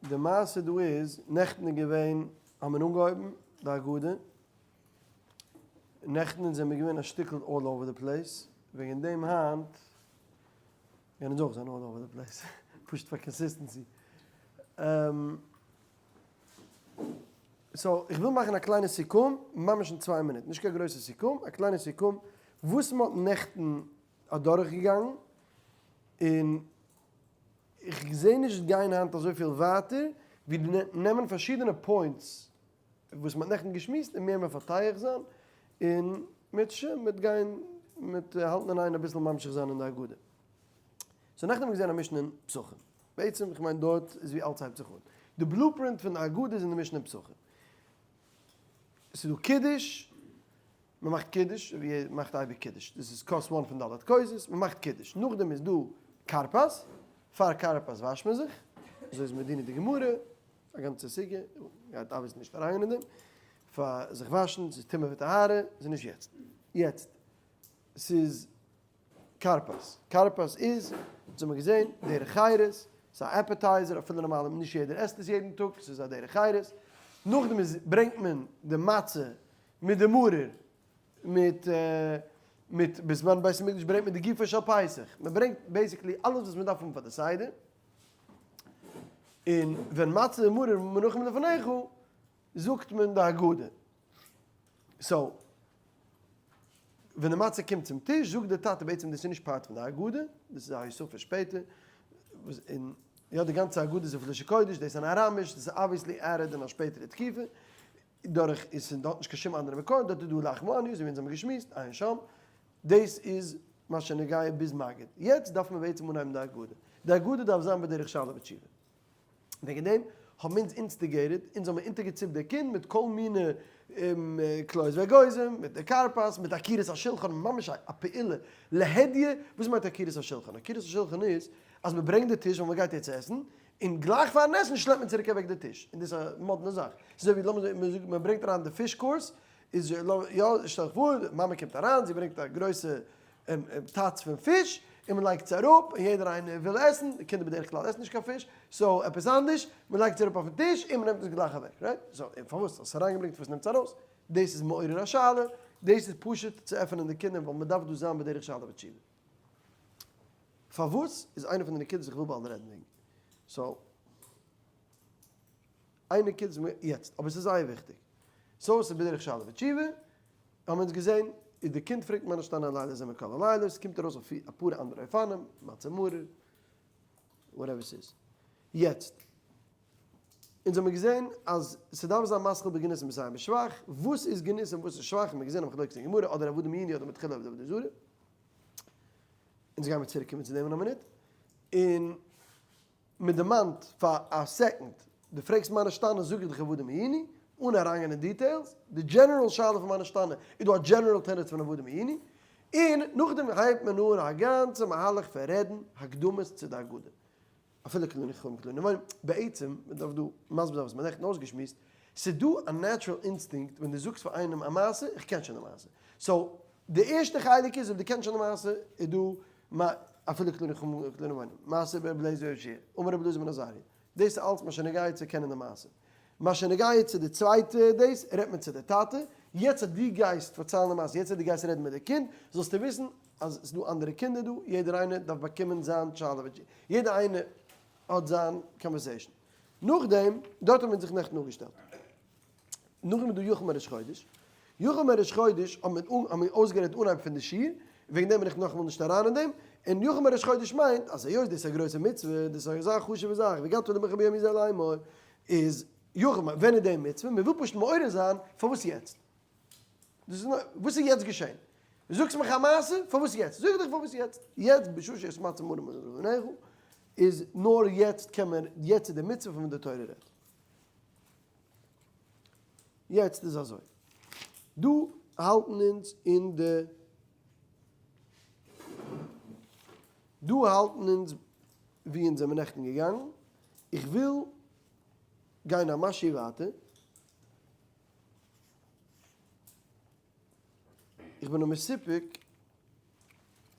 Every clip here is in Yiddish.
די מעשה דא איז, נעכטן איז געווען, האט מען אנגעהויבן די הגדה, נעכטן זענען מיר געווען א שטיקל all over the place, וועגן דעם היינט גייען אונז אויך זיין all over the place, פשוט פאר consistency. So, איך וויל מאכן א קליינע סיכום, ממש אין צוויי מינוט, נישט קיין גרויסע סיכום, א קליינע סיכום, וואס מען האט נעכטן אדורכגעגאנגען, און איך זעה נישט גיין היינט אזויפיל ווייטער, ווי נעמען פארשידענע points וואס מען האט נעכטן געשמועסט און מער מפתח זיין, און מיט ש מיט גיין מיט האלטן אין איין אביסל ממשיך זיין אין די הגדה. so נעכטן האבן מיר געזען א משנה אין פסחים. בעצם איך מיין דארט איז ווי אלץ הייבט זיך אן. די blueprint פון די הגדה איז אין די משנה אין פסחים. ס'איז דא קידוש, מען מאכט קידוש, ווי ער מאכט אייביג קידוש, דאס איז כוס one פון ד' כוסות, מען מאכט קידוש, נאכדעם איז דא כרפס, פאר כרפס וואשט מען זיך, אזוי איז מדינא דגמרא, א גאנצע סוגיא, גייט obviously נישט אריין אין דעם, פאר זיך וואשן, ס'איז טומאה וטהרה, ס'איז נישט יעצט, יעצט, ס'איז כרפס, כרפס איז, אונז האבן געזען, דרך חירות, ס'איז א appetizer, אפילו נארמאלע, נישט יעדער עסט עס יעדן טאג, ס'איז א דרך חירות, נאכדעם איז ברענגט מען די מצה מיט די מרור, מיט מיט בזמן בית המקדש ברענגט מען די גופו של פסח, מען ברענגט basically אלעס וואס מען דארף האבן פאר די סדר, און ווען מצה ומרור מונחים לפניך זאגט מען די הגדה. so ווען די מצה קומט צום טיש זאגט די טאטע בעצם דאס איז נישט part פון די הגדה, דאס איז א הוספה שפעטער, און יא די גאנצע הגדה איז אויף לשון קודש, דאס איז אן אראמיש, דאס איז obviously added אין א שפעטערע תקופה, דורך איז ס'איז דארט נישט קיין שום אנדערע מקור, דארט איז דא לחמא עניא, אזוי ווי אונז האבן געשמועסט, עיין שם, דאס איז מה שנוגע ביז מגיד. יעצט דארף מען בעצם אנהייבן די הגדה. די הגדה דארף זיין בדרך שאלה ותשובה. וועגן דעם האבן אונז instigated, אונז האבן אונטערגעציפט די קינד מיט כל מיני קליות ואגוזים, מיט די כרפס, מיט עקירת השולחן, ממש א פעולה להדיא, וואס מיינט עקירת השולחן? עקירת השולחן איז אז מען ברענגט די טיש ווייל מען גייט יעצט עסן, און גלייך פארן עסן שלעפט מען צוריק אוועק די טיש, און דאס איז א מאדנע זאך, ס'איז אזוי ווי לאמיר זאגן מען זאגט מען ברענגט אריין די fish course, איז יא שטעל דיך פאר די מאמע קומט אריין זי ברענגט א גרויסע טאץ פון פיש, און מען לייגט עס אראפ, און יעדער איינער וויל עסן, די קינדער בדרך כלל עסן נישט קיין פיש, so עפעס אנדערש, מען לייגט עס אראפ אויפן טיש און מען נעמט עס גלייך אוועק, right? so און פארוואס האסט עס אריינגעברענגט פארוואס נעמט עס ארויס? דאס איז מעורר א שאלה, דאס איז פשוט צו עפענען די קינדער ווייל מען דארף דא זיין בדרך שאלה ותשובה. פארוואס איז איינע פון די נקודות איך וויל באלד רעדן וועגן. so איין נקודה איז מיר יעצט, אבער ס'איז זייער וויכטיג. so ס'איז בדרך שאלה ותשובה, האבן אונז געזען, איז די קינד פרעגט מה נשתנה הלילה הזה מכל הלילות, ס'קומט ארויס אויף אפאר אנדערע אופנים, מצה מרור, whatever ס'איז. יעצט, אונז האבן געזען אז ס'דארף זיין מתחיל בגנות ומסיים בשבח, וואס איז גנות און וואס איז שבח, האבן מיר געזען א מחלוקת אין גמרא, אדער עבדים היינו אדער מתחילה עובדי עבודה זרה. אונז גיימיר צוריק קומען צו דעם אין א מינוט. און מען דערמאנט פאר א second, דו פרעגסט מה נשתנה זאג איך דיך עבדים היינו, אן אריינגיין אין details, די general שאלה פון מה נשתנה איז דא א general תירוץ פון עבדים היינו, און נאכדעם הייבט מען אן א גאנצע מהלך פון רעדן הקדמות צו די הגדה. אפילו כולנו חכמים כולנו נבונים, בעצם, מען דארף דא מסביר זיין וואס מען האט נעכטן אויסגעשמועסט, ס'איז דא א natural אינסטינקט ווען דו זאגסט פאר איינעם א מעשה, איך קען שוין די מעשה. so, די ערשטע חלק איז אויב דו קענסט שוין די מעשה, איז דא מה, אפילו כולנו חכמים כולנו נבונים, מעשה ברבי אליעזר ויהושע, אמר רבי אלעזר בן עזריה, דאס איז אלץ מה שנוגע צו קענען די מעשה. מה שנוגע צו די צווייטע דאס, רעדט מען צו די טאטע, יעצט אז דו גייסט פארציילן די מעשה, יעצט אז דו גייסט רעדן מיט די קינד, זאלסטו וויסן אז ס'איז דא אנדערע קינדער דא, יעדער איינער דארף באקומען זיין שאלה ותשובה, יעדער איינער האט זיין conversation. נאכדעם, דארט האבן מיר זיך נעכטן אפגעשטעלט. נאכדעם איז דא יכול מראש חודש. יכול מראש חודש האט מען האבן מיר אויסגערעדט אנהייב פון די שיעור, וועגן דעם בין איך נאכאמאל נישט אריין אין דעם, און יכול מראש חודש מיינט אז היות דאס איז א גרויסע מצוה, דאס איז אזא חשוב'ע זאך, והגדת לבנך ביום הזה לאמור, איז יכול, ווען איז די מצוה? מען וויל פשוט מעורר זיין פארוואס יעצט? דאס איז נאר, וואס איז יעצט געשען? דו זאגסט מיך א מעשה, פארוואס יעצט? זאג איך דיך פארוואס יעצט. יעצט בשעה שיש מצה מרור לפניך, איז נאר יעצט קען מען, יעצט איז די מצוה פון וואס די תורה רעדט. יעצט איז אזוי, דא האלטן אונז אין די, דא האלטן אונז ווי אונז זעמיר נעכטן געגאנגען, איך וויל גיין א משהו ווייטער, איך בין נאר מסופק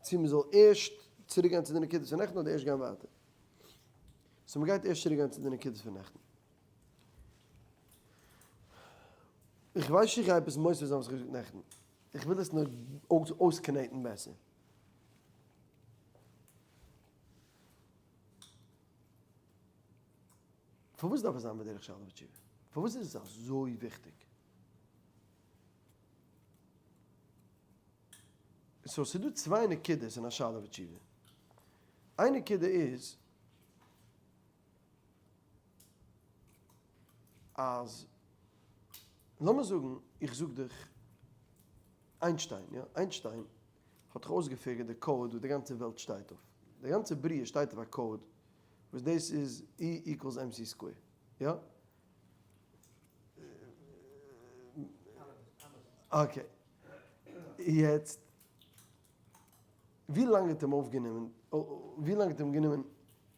צו מען זאל ערשט. צוריק גיין צו די נקודות פון נעכטן אדער ערשט גיין ווייטער? so מ'גייט ערשט צוריק גיין צו די נקודות פון נעכטן. איך ווייס נישט איך גיי עפעס מוסיף זיין וואס איך האב געזאגט נעכטן. איך וויל עס נאר אויסקנעטן בעסער. פארוואס דארף עס זיין בדרך שאלה ותשובה? פארוואס איז עס אזוי וויכטיג? so ס'איז דא צוויי נקודות אין א שאלה ותשובה. איין נקודה איז אז לאמיר זאגן איך זאג דיך איינשטיין, יא, איינשטיין האט דאך אויסגע figure ט די code וואס די גאנצע וועלט שטייט אויף. די גאנצע בריאה שטייט אויף א code וואס דאס איז E equals MC square, יא? okay. יעצט, ווי לאנג האט אים אויפגענומען, ווי לאנג האט אים גענומען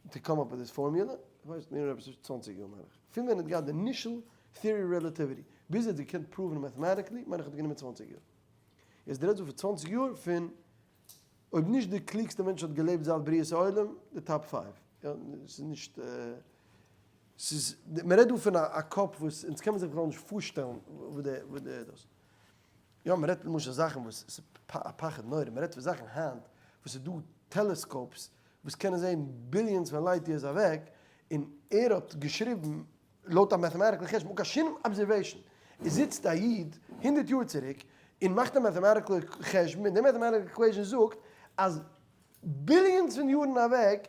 to come up with this formula? איך ווייס נישט, עפעס צוואנציג יאר מיין איך. פון ווען ער האט געהאט די initial theory relativity ביז ער האט געקענט prove ן mathematically מיין איך האט גענומען צוואנציג יאר. יעצט דו רעדסט דא פון צוואנציג יאר פון אויב נישט די קלוגסטע מענטש האט געלעבט זייט בריאת העולם, די top five. יא, ס'איז נישט, ס'איז, מען רעדט דא פון א קאפ וואס אונז קען מען זיך בכלל נישט פארשטעלן וואס די, וואס די דאס. יא, מען רעדט למשל זאכן וואס ס'איז א פחד נורא, מען רעדט פון זאכן היינט וואס ס'איז דא telescopes וואס קענען זען billions פון light years אוועק, און ער האט געשריבן לויט א mathematical חשבון אן קיין שום observation, עס זיצט א איד הונדערט יאר צוריק און מאכט א mathematical חשבון און די mathematical equation זאגט אז billions פון יארן אוועק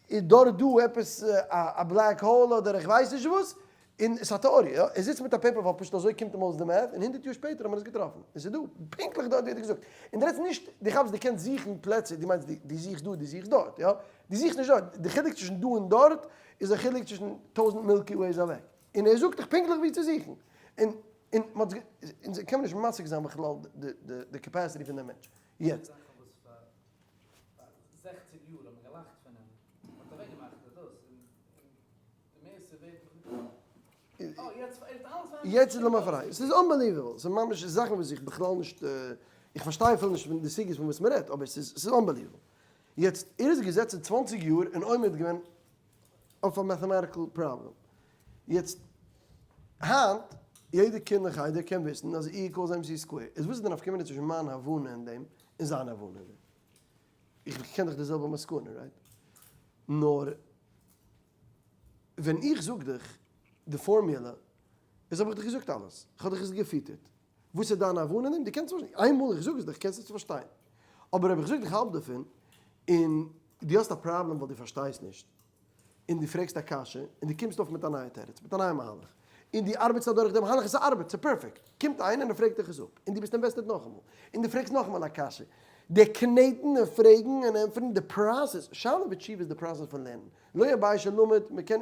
איז דארט דא עפעס א black hole אדער איך ווייס נישט וואס, און עס איז א טעאריע, יא, ער זיצט מיט א paper ווייל פשוט אזוי קומט אים אויס די math, און הונדערט יאר שפעטער האט מען עס געטראפן, און ס'איז דא, פונקטליך דארט ווי ער האט געזאגט, און דו רעדסט נישט, דו כאפסט דו קענסט זוכן פלעצער, דו מיינסט דו זוכסט דא דו זוכסט דארט, יא, דו זוכסט נישט דארט, די חילוק צווישן דא און דארט איז א חילוק צווישן טויזנט Milky Ways אוועק, און ער זאגט דיך פונקטליך וואו צו זוכן, און און מ'האט אונז קען מען נישט משיג זיין בכלל די די די capacity פון דעם מענטש, יעצט. זאכן וואס פאר זעכציג יאר האט מען געלאכט פון אים, מ'האט אוועק געמאכט דאס, און די מערסטע ווערט יעצט איז לאמיר פארהייבן, ס'איז unbelievable, ס'איז ממש זאכן וואס איך בכלל נישט, איך פארשטיי אפילו נישט די סוגיות פון וואס מ'רעדט, אבער ס'איז ס'איז unbelievable. יעצט, ער איז געזעצן צוואנציג יאר און עומד געווען אויף א mathematical problem. יעצט, היינט, יעדע קינד אין חדר קען וויסן אז E equals MC square. איז וואס איז די נפקא מינה צווישן מיין הבנה אין דעם און זיין הבנה אין דעם? איך קען דאך די זעלבע מסקנא, right? נאר ווען איך זאג דיך די פארמיולע, איז האב איך דיך געזאגט אלעס, איך האב דיך עס געפיטערט. וואס איז דיין הבנה אין דעם? דו קענסט פארשטיין. איינמאל איך זאג עס דיך קענסטו עס פארשטיין. אבער אויב איך זאג דיך האלב דערפון, און דו האסט א פראבלעם ווייל דו פארשטייסט נישט, און דו פרעגסט א קשיא, און דו קומסט אויף מיט א נייע תירוץ, מיט א נייע מהלך, און דו ארבעטסט אדורך דעם מהלך, עס ארבעט, ס'איז perfect. קומט איינער און ער פרעגט דיך עס אפ, און דו ביסט invested נאכאמאל, און דו פרעגסט נאכאמאל א קשיא. די קנעטן און פרעגן און ענטפערן, די process, שאלה ותשובה איז די process פון לערנען. לא אביי שלמד, מען קען,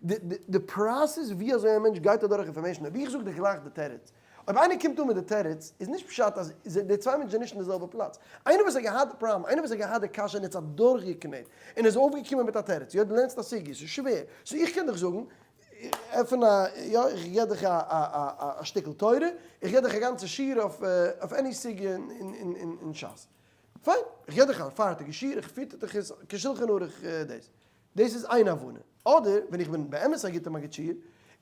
די process ווי אזוי א מענטש גייט אדורך information, אויב איך זאג דיך גלייך די תירוץ, אויב איינער קומט אן מיט די תירוץ, איז נישט פשט אז די צוויי מענטשן זענען נישט אין די זעלבע פלאץ. איינער וואס האט געהאט די פראבלעם, איינער וואס האט געהאט די קשיא און האט עס אדורכגעקנעט, און איז אויפגעקומען מיט א תירוץ, יא דו לערנסט א סוגיא, ס'איז שווער, so איך קען דיך זאגן, עפן א, יא, איך געב דיך א א א שטיקל תורה, איך געב דיך א גאנצע שיעור אויף אויף any סוגיא אין שס. פיין, איך געב דיך א פארטיגע שיעור, איך פיטער דיך עס כשלחן ערוך דאס. דאס איז איין הבנה. אדער ווען איך בין באמת א גוטע מגיד שיעור,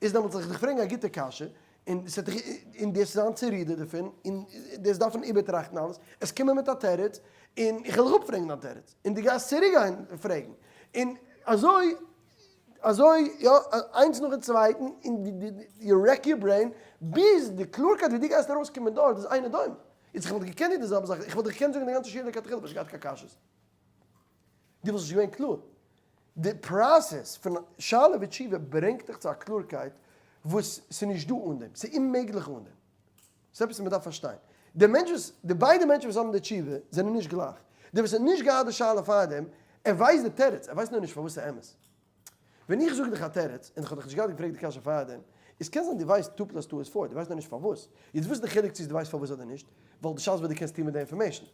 איז דעמאלטס זאל איך דיך פרעגן א גוטע קשיא, און ס'וועט דיך, און דו וועסט זיין צורודערט דערפון, און דו וועסט דארפן איבערטראכטן אלעס, עס קומען מיט א תירוץ, און איך וועל דיך אפפרעגן דיין תירוץ, און דו גייסט צוריקגיין פרעגן. און אזוי אזוי יא, איינס נאכן צווייטן, און you rack your brain, ביז די קלארקייט ווי דו גייסט ארויסקומען דארט איז אינו דומה. יעצט איך וואלט געקענט דיר די זעלבע זאך, איך וואלט דיך געקענט זאגן די גאנצע שיעור לכתחילה, וואלסט נישט געהאט קיין קשיות. דו וואלסט נישט געווען קלאר. די process פון שאלה ותשובה ברענגט דיך צו א קלארקייט וואס ס'איז נישט דא אן דעם, ס'איז אוממעגליך אן דעם. ס'איז עפעס וואס מ'דארף פארשטיין. די מענטש וואס, די ביידע מענטשן וואס האבן די תשובה זענען נישט גלייך. דער וואס האט נישט געהאט די שאלה פארדעם, ער ווייסט די תירוץ, ער ווייסט נאר נישט פארוואס ס'איז אמת. ווען איך זאג דיך א תירוץ, און איך האב דיך נישט געהאט געפרעגט די קשיא פארדעם, איז קען זיין דו ווייסט two plus two איז four, דו ווייסט נאר נישט פארוואס. יעצט וואס איז די חילוק צו דו ווייסט פארוואס אדער נישט? ווייל די שאלה איז וואס דו קענסט טון מיט די information.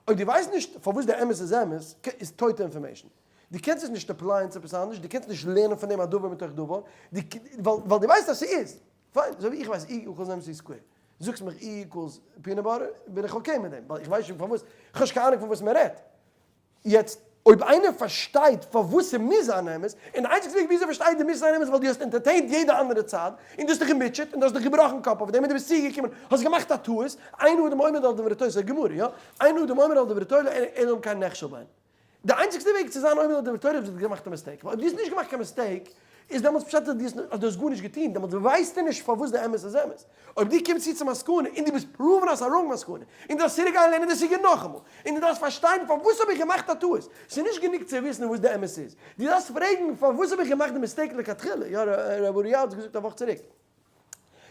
אויב דו ווייסט נישט פארוואס די אמת איז אמת, איז טויטע information. דו קענסט עס נישט apply ען צו עפעס אנדערש, דו קענסט נישט לערנען פון דעם א דבר מתוך דבר, ווייל דו ווייסט אז ס'איז. פיין, אזוי ווי איך ווייס E equals MC square. זאגסט מיך E equals peanut butter, בין איך okay מיט דעם, ווייל איך ווייס שוין פארוואס, איך האב נישט קיין אהנונג פון וואס מען רעדט. יעצט, אויב איינער פארשטייט פארוואס ס'מוז זיין אמת, און די איינציגסטע וועג וויאזוי ער פארשטייט די מוז זיין אמת ווייל דו האסט entertained יעדע אנדערע צד, און דו האסט דיך געמוטשעט, און דו האסט דיך געבראכן קאפ אויף דעם, און דו ביסט צוגעקומען, האסט געמאכט א טעות, אין אדם עומד על דברי תורה, ס'איז א גמרא, יא? אין אדם עומד על דברי תורה אלא אם כן נכשל בהן. די איינציגסטע וועג צו זיין עומד על דברי תורה איז אויב דו האסט געמאכט א mistake, ווייל אויב דו האסט נישט געמאכט קיין mistake, איז דעמאלטס פשט אז דו האסט גארנישט געטון, דעמאלטס ווייסטו נישט פארוואס די אמת איז אמת. אויב דו קומסט צו צום מסקנא און דו ביסט proven אז ס'איז א wrong מסקנא, און דו דארפסט צוריק גיין לערנען די סוגיא נאכאמאל, און דו דארפסט פארשטיין פארוואס האב איך געמאכט א טעות, ס'איז נישט גענוג צו וויסן וואס די אמת איז, דו דארפסט פרעגן פארוואס האב איך געמאכט די mistake לכתחילה, יא ר' אוריאל האט עס געזאגט א וואך צוריק.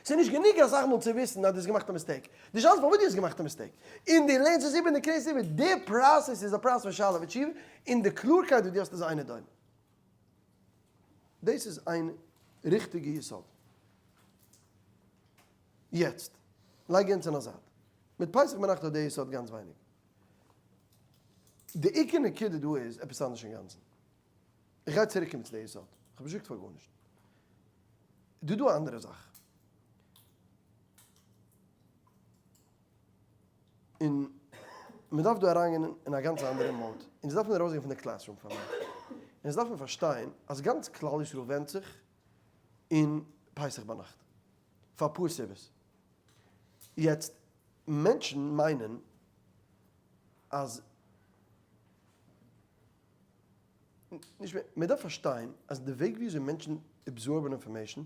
ס'איז נישט גענוג אסאך מאל צו וויסן אז דו האסט געמאכט א mistake, די שאלה איז פארוואס דו האסט געמאכט א mistake, און דו לערנסט עס איבער און דו קלערסט איבער, די process איז א process פון שאלה ותשובה, און די קלארקייט וואס דו האסט איז אינו דומה. דאס איז איין ריכטיגע יסוד. יעצט, לייג יענץ אין א זייט. מיט פסח ביינאכט האט די יסוד גאנץ ווייניג. די עיקר נקודה דא איז עפעס אנדערש אינגאנצן. איך גיי צוריק קומען צו די יסוד. איך האב נישט געזאגט פאר גארנישט. דא דא א אנדערע זאך. און מען דארף דא אריינגיין אין א גאנץ אנדערע mode. אונז דארף מען ארויסגיין פון די classroom פאר מיר. אונז דארף מען פארשטיין אז גאנץ כלל ישראל ווענדט זיך אין פסח ביינאכט. פאר אפאר סיבות. יעצט, מענטשן מיינען אז. נישט מער, מען דארף פארשטיין אז די וועג וויאזוי מענטשן absorb ן information,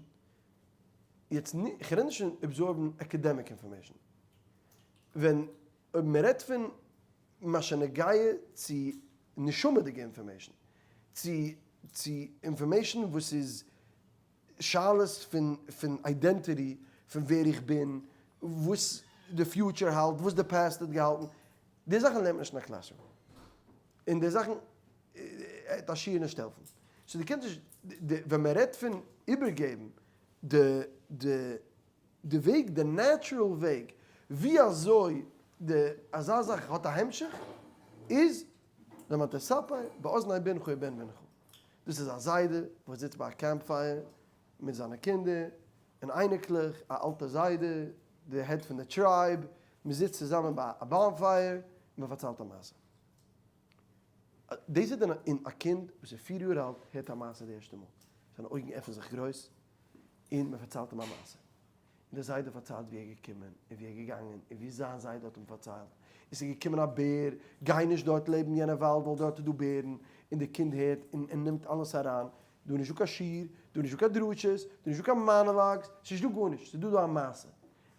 יעצט איך רעד נישט פון absorb ן academic information, ווען אויב מען רעדט פון מה שנוגע צו נשמה'דיגע information, צו צו information וואס איז שאלות פון פון identity, פון ווער איך בין, וואס די future האלט, וואס די past האט געהאלטן, די זאכן לערנט מען נישט אין א classroom. און די זאכן העט א שיעור נישט העלפן. so דו קענסט נישט, ווען מען רעדט פון איבערגעבן די די די וועג, די natural וועג ווי אזוי די אזא זאך האט א המשך, איז למען תספר באזני בנך ובן בנך. דאס איז א זיידע וואס זיצט ביי א campfire מיט זיינע קינדער און אייניקלעך, א אלטע זיידע, די head פון די tribe, מען זיצט צוזאמען ביי א bonfire און מען פארציילט א מעשה. דאס איז די און א קינד וואס איז פיר יאר אלט הערט א מעשה די ערשטע מאל, זיינע אויגן עפענען זיך גרויס און מען פארציילט אים א מעשה, און דער זיידע פארציילט ווי ער איז געקומען און ווי ער איז געגאנגען און ווי זיין זיידע האט אים פארציילט, און ס'איז געקומען א בער, גיי נישט דארט לעבן יענע וואלד ווייל דארט איז דא בערן, און די קינד הערט און ער נעמט אלעס אריין, דא איז נישטא קיין שיעור, דא איז נישטא קיין דרשות, דא איז נישטא קיין monologues, ס'איז נישטא גארנישט, ס'איז דא דא א מעשה.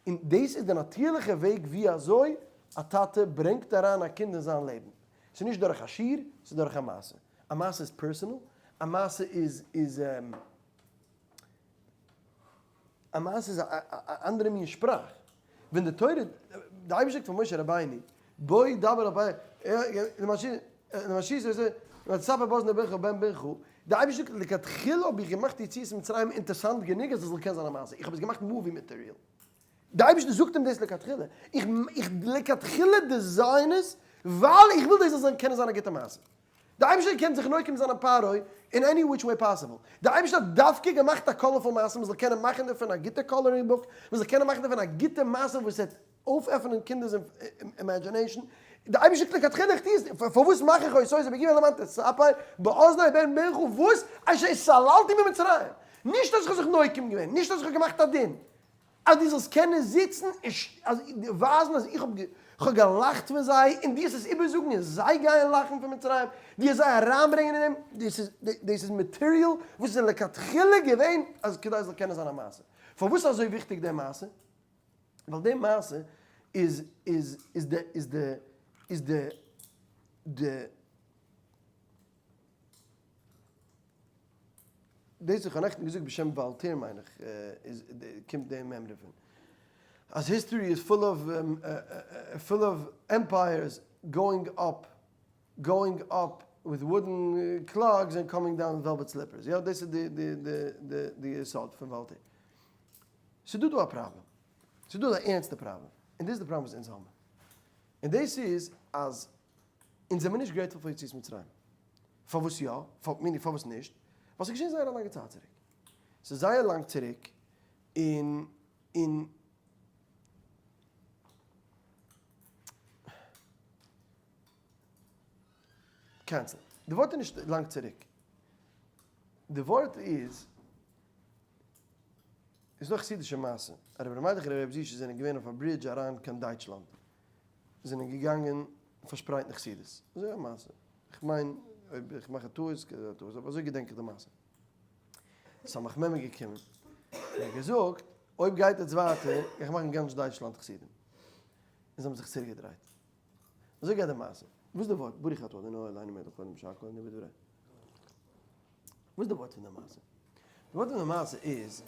און דאס איז די נאטירליכע וועג ווי אזוי א טאטע ברענגט אריין א קינד אין זיין לעבן. ס'איז נישט דורך א שיעור, ס'איז דורך א מעשה. א מעשה איז personal, א מעשה איז איז א מעשה איז א אנדערע מין שפראך. ווען די תורה, די אייבערשטער זאגט פאר משה רבינו, בוא דבר אל פרעה, די אייבערשטער זאגט לכתחילה האב איך געמאכט יציאת מצרים אינטערסאנט גענוג אז עס זאל קענען זיין א מעשה, איך האב עס געמאכט movie material. די אייבערשטער זאגט אים דאס לכתחילה, איך איך לכתחילה design עס ווייל איך וויל דאס זאל זיין קענען זיין א גוטע מעשה. די אייבערשטער קען זיך נוקם זיין אין פרעה אין any which way possible. די אייבערשטער האט דווקא געמאכט א colorful מעשה מען זאל קענען מאכן דערפון א גוטע coloring book, מען זאל קענען מאכן דערפון א גוטע מעשה וואס וועט אויפעפענען קינדער'ס imagination. די אייבערשטער זאגט לכתחילה איך טו עס, פארוואס מאך איך אויס אויס בגימ' למען תספר באזני בן בנך וואס אשר התעללתי במצרים. נישט אז איך האב זיך נוקם געווען, נישט אז איך האב געמאכט א דין, אז דו זאלסט קענען זיצן און ווייזן אז איך האב געלאכט פון זיי, און דו וועסט עס איבערזאגן און זיי גייען לאכן פון מצרים, דו וועסט זיי אריינברענגען אין דעם, דאס איז material וואס איז לכתחילה געווען אז כדי עס זאל קענען זיין א מעשה. פארוואס איז אזוי וויכטיג די מעשה? ווייל די מעשה איז איז איז די איז די איז די די דאס איך האב נעכטן געזאגט בשם וואלטער מיין איך איז קומט די מימרא פון אז history איז full of full of empires going up going up with wooden clogs and coming down velvet slippers יא דאס איז די די די די די יסוד פון וואלטער. ס'איז דא דא א פראבלעם. ס'איז דא א ערנסטע פראבלעם. און דאס איז די פראבלעם וואס אונז האבן. און דאס איז אז אונז זעמיר נישט grateful פאר יציאת מצרים. פארוואס יא? meaning פארוואס נישט? ווייל ס'איז געשען זייער א לאנגע צייט צוריק. ס'איז זייער לאנג צוריק און און Cancel. די ווארט איז נישט לאנג צוריק. די ווארט איז, איז דא א חסידישע מעשה. רבי ר' מיילעך און רבי ר' זישע זענען געווען אויף א bridge אריין קיין דייטשלאנד. זענען געגאנגען פארשפרייטן חסידות. אזוי א מעשה. איך מיין אויב איך מאך א טעות, איז א טעות, אבער אזוי געדענק איך די מעשה. סמך מם איז געקומען און האט געזאגט, אויב גייט עטס ווייטער, גיי איך מאכן גאנץ דייטשלאנד חסידים. און זיי האבן זיך צוריקגעדרייט. אזוי גייט די מעשה. וואס איז די ווארט? ברוך אתה אדוני אלהינו מלך העולם שהכל נהיה בדברו. וואס איז די ווארט פון די מעשה? די ווארט פון די מעשה איז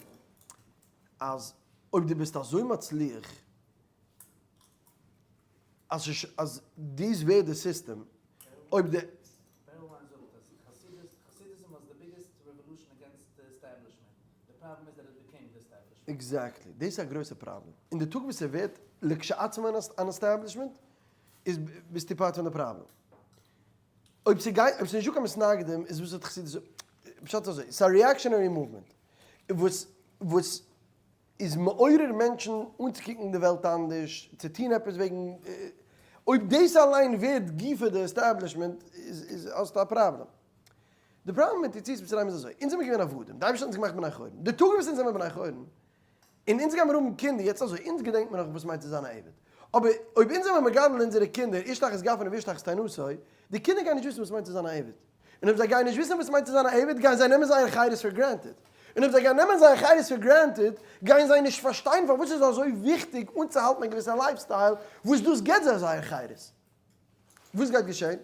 אז אויב דו ביסט אזוי מצליח אז אז דאס ווערט די סיסטעם, אויב די. Perelman זאגט אז חסידות, Hasidism was the biggest revolution against the establishment, the problem is that it became the establishment. Exactly, דאס איז א גרויסע פראבלעם, און די טאג וואס ס'ווערט לכשעצמו אן establishment איז ביסטו part פון די פראבלעם. אויב ס'גייט, אויב ס'נישט דא קיין מתנגדים איז וואס האט חסידות, פשט איז אזוי, ס'איז א reactionary movement וואס וואס איז מעורר מענטשן אנצוקוקן די וועלט אנדערש, צו טון עפעס וועגן, אויב דאס אליין ווערט גופא די establishment איז האסטו א פראבלעם. די פראבלעם מיט יציאת מצרים איז אזוי, אונז זעמיר געווען עבדים, די אייבערשטער האט אונז געמאכט בני חורין, די טאג וואס אונז זעמיר בני חורין, און אונז גיימיר האבן קינדער, יעצט אזוי, אונז געדענקט מיר נאך וואס מיינט צו זיין א עבד, אבער אויב אונז זעמיר מגדל אונזערע קינדער איש תחת גפנו ואיש תחת תאנתו, די קינדער גייען נישט וויסן וואס מיינט צו זיין א עבד. און אויב זיי גייען נישט וויסן וואס מיינט צו זיין א עבד גייען זיי נעמען זייער חירות for granted, און אויב זיי גייען נעמען זייער חירות for granted גייען זיי נישט פארשטיין פארוואס ס'איז אזוי וויכטיג אנצוהאלטן א געוויסע lifestyle וואס דאס גיבט זיי זייער חירות. וואס גייט געשען?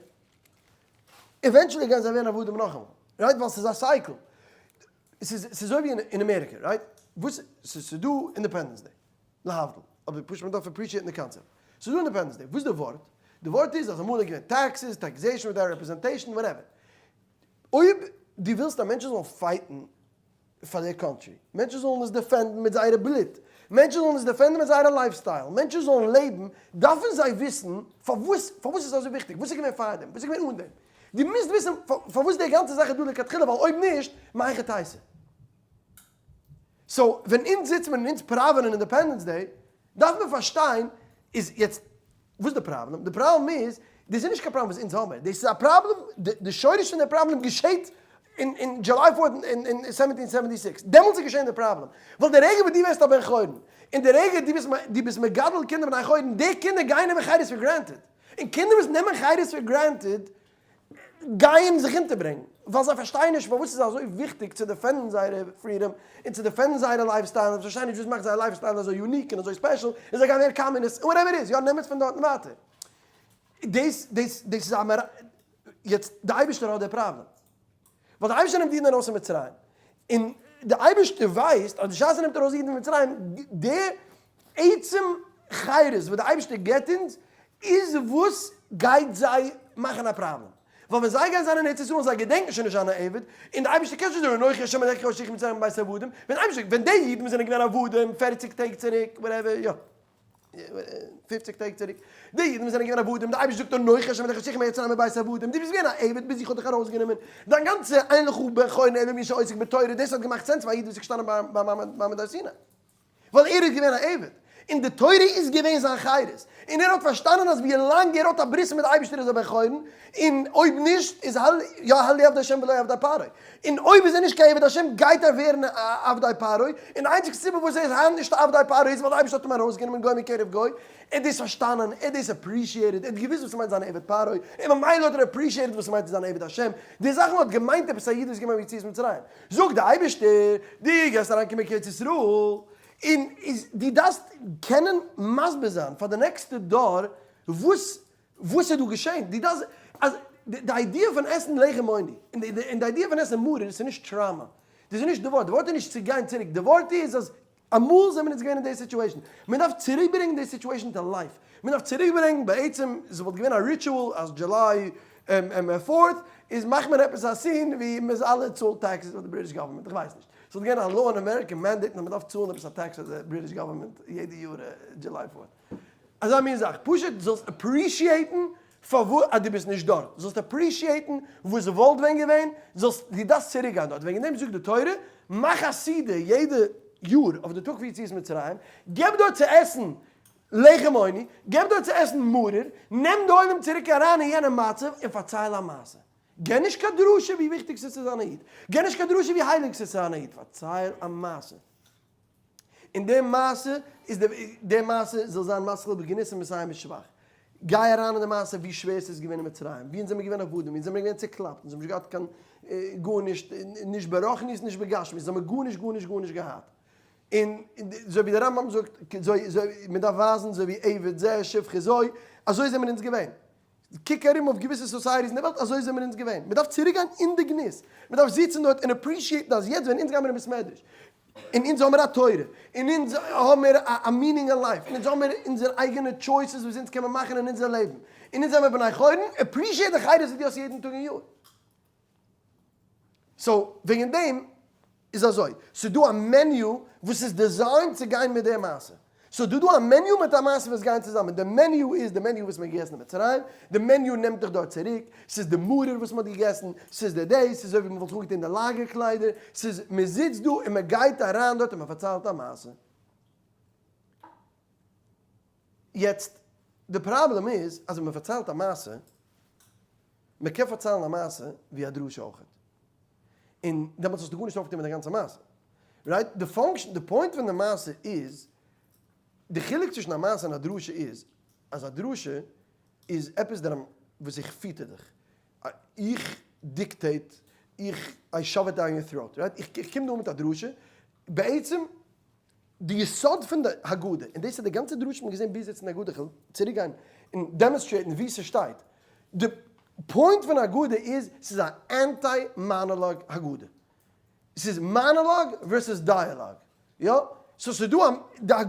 Eventually גייען זיי ווערן עבדים נאכאמאל, right? ווייל ס'איז א cycle. ס'איז אזוי ווי אין אמעריקע, right? וואס ס'איז דא Independence Day. להבדיל, אבער פשוט מען דארף appreciate ן די קאנצעפט. ס'איז דא Independence Day, וואס איז די ווארט? די ווארט איז אז אמאל איז געווען taxes, taxation without representation, whatever. אויב דו ווילסט אז מענטשן זאלן fight ן פאר דער country, מענטשן זאלן עס defend ן מיט זייערע בלוט, מענטשן זאלן עס defend ן מיט זייערע lifestyle, מענטשן זאלן לעבן, דארפן זיי וויסן פארוואס, פארוואס איז עס אזוי וויכטיג, וואס איז געווען פארדעם, וואס איז געווען אן דעם. דו מוזט וויסן פארוואס די גאנצע זאך איז דא לכתחילה, ווייל אויב נישט, מהיכי תיתי. So ווען אונז זיצן מיר און אונז פראווענען Independence Day דארף מען פארשטיין איז יעצט וואס איז די פראבלעם? די פראבלעם איז דאס איז נישט קיין פראבלעם וואס אונז האמיר, דאס איז א פראבלעם די שורש פון די פראבלעם געשעט אין July fourth אין seventeen seventy six דעמאלטס איז געשען די פראבלעם ווייל די רגע וואס דו ווערסט א בן חורין און די רגע דו ביסט דו ביסט מגדל קינדער בני חורין די קינדער גייען נעמען חירות for granted און קינדער וואס נעמען חירות for granted גייען זיך אונטערברענגן, ווייל זיי פארשטייען נישט פארוואס ס'איז אזוי וויכטיג צו defend ן זייערע freedom און צו defend ן זייערע lifestyle, און זיי פארשטייען נישט וואס מאכט זייער lifestyle אזוי unique און אזוי special, און זיי גייען ווערן קאמוניסט, און whatever איז, יא נעם עס פון דארטן ווייטער. דאס דאס דאס איז א מ ר, יעצט די אייבערשטער האט די פראבלעם, ווייל די אייבערשטער נעמט אידן ארויס פון מצרים, און די אייבערשטער ווייסט אז בשעת ער נעמט ארויס אידן פון מצרים, די עצם חירות וואס די אייבערשטער געבט אונז, איז וואס גייט זיי מאכן א פראבלעם, ווייל ווען זיי גייען זיין אין ארץ ישראל און זיי געדענקן שוין נישט זיין א עבד, און די אייבערשטער קען שוין זאגן אנכי השם אלקיך אשר הוצאתיך ממצרים מבית עבדים, ווען אייבערשטער, ווען די אידן וואס זענען געווען עבדים פערציג טעג צוריק, whatever, יא. פופציג טעג צוריק, די אידן וואס זענען געווען עבדים, די אייבערשטער זאגט אנכי השם אלקיך אשר הוצאתיך ממצרים מבית עבדים, דו ביסט געווען א עבד ביז איך האב דיך ארויסגענומען, דיין גאנצע אין לך בן חורין אלא מי שעוסק בתורה, דאס האט געמאכט sense פאר א איד וואס איז געשטאנען ביים מעמד הר סיני, ווייל ער איז געווען א עבד, און די תורה איז געווען זיין חירות, און ער האט פארשטאנען אז ווי לאנג ער האט א ברית מיט די אייבערשטער איז ער בן חורין, און אויב נישט איז יא הללו עבדי השם ולא עבדי פרעה, און אויב איז ער נישט קיין עבד השם גייט ער ווערן א עבדי פרעה, און די איינציגסטע סיבה וואס ער איז היינט נישט א עבדי פרעה איז ווייל די אייבערשטער האט אים ארויסגענומען גוי מקרב גוי, ער האט דאס פארשטאנען, ער האט דאס appreciated, ער האט געוואוסט וואס ס'מיינט זיין א עבד פרעה, און ממילא האט ער appreciated וואס ס'מיינט צו זיין א עבד השם, די זאכן האט געמיינט עפעס א איד וואס איז געקומען ביציאת מצרים, זאגט די אייבערשטער, דו גייסט אריינקומען קיין ארץ ישראל, און דו דארפסט קענען מסביר זיין פאר די נעקסטע דור וואס וואס איז דא געשען? דו דארפסט אז די idea פון עסן לחם עוני און די idea פון עסן מרור איז נישט trauma. דאס איז נישט די ווארט. די ווארט איז נישט צו גיין צוריק. די ווארט איז אז אמאל זעמיר אונז געווען אין די situation. מען דארף צוריקברענגען די situation to life. מען דארף צוריקברענגען בעצם עס וואלט געווען א ritual אז July fourth איז מאכט מען עפעס א scene ווי מען איז אלע צאלט taxes פאר די British government. איך ווייס נישט. עס וואלט געווען א law אין אמעריקע mandate אז מען דארף צאלן עפעס א tax פאר די British government יעדע יאר July fourth. אזא מין זאך, פשוט זאלסט appreciate ן פארוואס אז דו ביסט נישט דארט, זאלסט appreciate ן וואס וואלט ווען געווען, זאלסט, דו דארפסט צוריק גיין דארט, וועגן דעם זאגט די תורה, מאך א סעודה יעדע יאר אויף די טאג פון יציאת מצרים, געב דארט צו עסן. לחם עוני, געב דארט צו עסן מרור, נעם די עולם צוריק אריין אין יענע מצב און פארצייל א מעשה. געב נישט קיין דרשה ווי וויכטיג ס'איז צו זיין א איד, געב נישט קיין דרשה ווי הייליג ס'איז צו זיין א איד, פארצייל א מעשה. און די מעשה איז די די מעשה זאל זיין מתחיל בגנות און מסיים בשבח. גיי אריין אין די מעשה ווי שווער ס'איז געווען אין מצרים, ווי אונז זעמיר געווען עבדים, אונז זעמיר געווען צוקלאפט, אונז האבן נישט געהאט קיין גארנישט, נישט ברוחניות נישט בגשמיות, אונז האבן גארנישט גארנישט גארנישט געהאט. און אזוי ווי דער רמב ם זאגט, מען דארף ווייזן אזוי ווי עבד זה שפחה זו, אזוי זעמיר אונז געווען. קוק ארום אויף געוויסע societies אין די וועלט, אזוי זעמיר אונז געווען. מען דארף צוריק גיין אין די גנות. מען דארף זיצן דארט און appreciate ן אז יעצט ווען אונז גיימיר אין בית מדרש, און אונז האמיר א תורה, און אונז האמיר א meaning אין life, און אונז האמיר אונזער אייגענע choices וואס אונז קען מען מאכן אין אונזער לעבן, און אונז זעמיר בני חורין, appreciate די חירות וואס דו האסט יעדן טאג אין יאר. so וועגן דעם איז אזוי, ס'איז דא א menu וואס איז designed צו גיין מיט די מעשה. ס'איז דא דא א menu מיט א מעשה וואס גייען צוזאמען. די menu איז די menu וואס מ'האט געגעסן אין מצרים, די menu נעמט דיך דארט צוריק, ס'איז די מרור וואס מ'האט געגעסן, ס'איז די דעיס, ס'איז אזוי ווי מ'וואלט זיך אנגעטון די לאגער קליידער, ס'איז מ'זיצט דא און מ'גייט אריין דארט און מ'פארציילט א מעשה. יעצט, די פראבלעם איז אז ווען מ'פארציילט א מעשה, מ'קען פארציילן א מעשה ווי א דרשה אויכעט. און דעמאלטס האסטו גארנישט אויפגעטון מיט די גאנצע מעשה. right? די function, די point פון די מעשה איז, די חילוק צווישן א מעשה און א דרשה איז, אז א דרשה איז עפעס דער וואס איך פיטער דיך. איך dictate, איך, I shove it down your throat. right? איך קום דא אן מיט א דרשה, בעצם די יסוד פון די הגדה, און דאס איז די גאנצע דרשה מ'האט געזען ביז יעצט אין הגדה, כ'וועל צוריק גיין און demonstrate ן וואו ס'שטייט, די point פון הגדה איז ס'איז א anti monologue הגדה, ס'איז monologue versus dialogue, יא? so ס'איז דא א,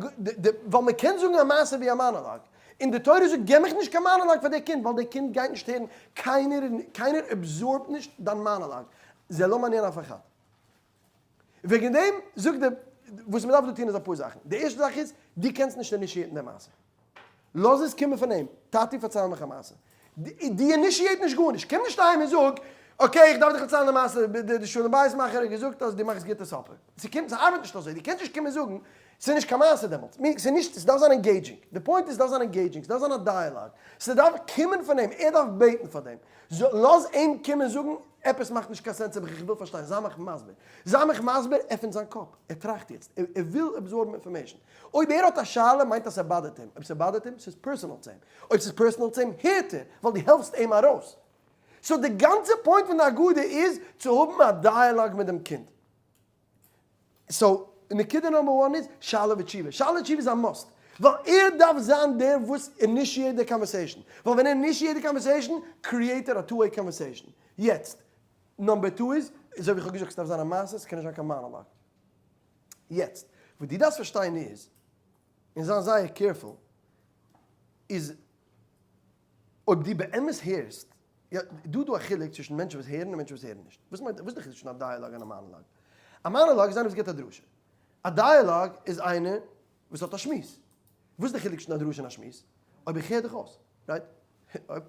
ווייל מ'קען זאגן א מעשה ווי א monologue, און די תורה זאגט געב מיך נישט קיין monologue פאר די קינד, ווייל די קינד גייט נישט הערן, קיינער קיינער absorb ט נישט דיין monologue, זה לא מעניין אף אחד. וועגן דעם זאגט דער, וואס מען דארף דא טון איז אפאר זאכן, די ערשטע זאך איז, דו קענסט נישט initiate ן די מעשה, לאז עס קומען פון אים, טאטי פארצייל מיך א מעשה, דו initiate נישט גארנישט, קום נישט אהיים און זאג, okay איך דארף דיך פארציילן די מעשה, די שלום בית מאכער האט געזאגט אז דו מאכסט גוטע supper, ס'קומט, ס'ארבעט נישט אזוי, דו קענסט נישט קומען זאגן, ס'איז נישט קיין מעשה דעמאלטס, ס'איז נישט, ס'דארף זיין engaging, די point איז ס'דארף זיין engaging, ס'דארף זיין א dialogue, ס'דארף קומען פון אים, ער דארף בעטן פאר דעם, לאז אים קומען זאגן, עפעס מאכט נישט קיין sense אבער איך וויל פארשטיין, זיי מיך מסביר. זיי מיך מסביר, עפענט זיין קאפ, ער טראכט יעצט, ער וויל absorb ן information. אויב ער האט א שאלה מיינט אז ס' bother ט אים, אויב ס' bother ט אים, ס'איז personal צו אים. אויב ס'איז personal צו אים הערט ער, ווייל דו העלפסט אים ארויס. so די גאנצע point פון די הגדה איז צו האבן א dialogue מיט דעם קינד. so, נקודה number one איז, שאלה ותשובה. שאלה ותשובה איז א must. ווייל ער דארף זיין דער וואס initiate די conversation. ווייל ווען ער initiate די conversation, create ער א two way conversation. יעצט, number two איז, אזוי ווי איך האב געזאגט, ס'דארף זיין א מעשה, ס'קען נישט זיין קיין monologue. יעצט, וואס דו דארפסט פארשטיין איז, און זיין זייער careful, איז אויב דו באמת הערסט, יא, דא איז דא א חילוק צווישן מענטשן וואס הערן און מענטשן וואס הערן נישט. וואס מיינט, וואס איז די חילוק צווישן א dialogue און א monologue? א monologue איז איינער וואס גיבט א דרשה. א dialogue איז איינער וואס האט א שמועס. וואס איז די חילוק צווישן א דרשה און א שמועס? אויב איך הער דיך אויס, right?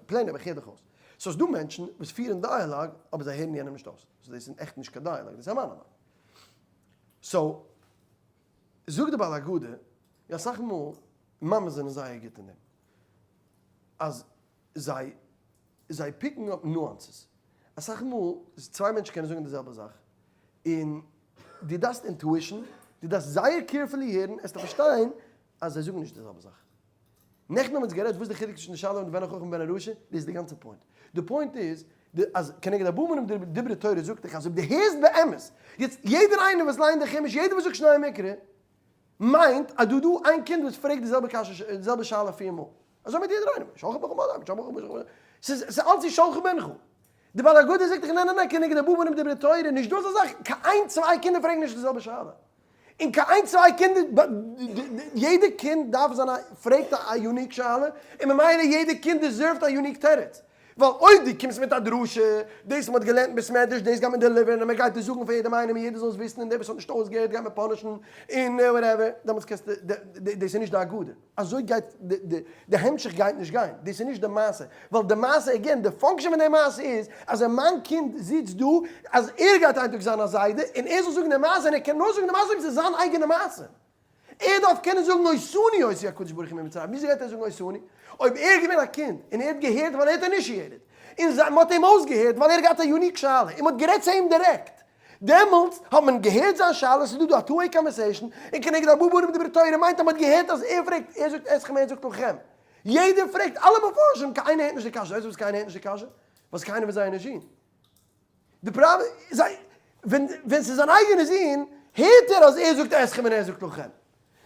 plain אויב איך הער דיך אויס. so ס'איז דא מענטשן וואס פירן dialogue אבער זיי הערן יענעם נישט אויס. so דאס איז עכט נישט קיין dialogue, דאס איז א monologue. so זאגט די בעל הגדה, יא אסאך מאל מאמעס זענען זייער גוט אין דעם. אז זיי זיי pick ן up nuances. אסאך מאל צוויי מענטשן קענען זאגן די זעלבע זאך, און דו דארפסט intuition, דו דארפסט זייער carefully הערן עסטו פארשטיין אז זיי זאגן נישט די זעלבע זאך. נעכטן האבן אונז גערעדט וואס איז די חילוק צווישן די שאלה פון בן החכם און בן הרשע, דאס איז די גאנצע point. די point איז אז כנגד ארבעה מינים דברי תורה זאגט דיך אז אויב דו הערסט באמת, יעצט יעדער איינער וואס לייענט די חומש, יעדער וואס זאגט שניי מקרא, מיינט אז דא דא איין קינד וואס פרעגט די זעלבע קשיא די זעלבע שאלה פיר מאל. אזוי מיינט יעדער איינער. שלחו בך מלאך, שלחו בך מלאך. ס'איז ס'איז אלץ ישלחו בנך. די בעל הגדה זאגט דיך ניין ניין ניין כנגד ארבעה מינים דברי תורה, נישט דא אזא זאך, קיין איין צוויי קינדער פרעגן נישט די זעלבע שאלה. און קיין איין צוויי קינדער, יעדע קינד דארף זיין א, פרעגט א unique שאלה, און ממילא יעדע קינד deserve ט א unique תירוץ. ווייל אויב דו קומסט מיט א דרשה, דאס מ'האט געלערנט אין בית מדרש, דאס גייט מען deliver ן און מ'גייט עס זאגן פאר יעדעם איינעם און יעדער זאל עס וויסן און דער וואס האט נישט אויסגעהערט גייט מען punish ן און whatever, דעמאלטס קענסטו, דאס איז נישט די הגדה. אזוי גייט די המשך גייט נישט גיין, דאס איז נישט די מעשה, ווייל די מעשה again, די function פון די מעשה איז אז ווען מיין קינד זיצט דא, אז ער גייט איין טאג זיין א זיידע און ער זאל זאגן די מעשה און ער קען נאר זאגן די מעשה אויב עס איז זיין אייגענע מעשה. ער דארף קענען זאגן אותנו הוציא הקדוש ברוך הוא ממצרים, וויאזוי גייט ער זאגן אותנו? אויב ער איז געווען א קינד און ער האט געהערט ווייל ער האט initiated, און מען האט אים אויסגעהערט ווייל ער האט געהאט א unique שאלה און מען האט גערעדט צו אים דירעקט, דעמאלטס האט מען געהערט זיין שאלה, ס'איז דא דא א two-way conversation, און כנגד ארבעה בנים דברה תורה מיינט אז מען האט געהערט אז ער פרעגט, ער זאגט אתכם ער זאגט לכם. יעדער פרעגט, אלע מפרשים, קיינער הערט נישט די קשיא, ווייסט פארוואס קיינער הערט נישט די קשיא? ווייל ס'איז קיינער פון זייער נישט זון. די פראבלעם איז זיי, ווען ווען ס'איז זיין אייגענע זון, הערט ער אז ער זאגט אתכם און ער זאגט לכם.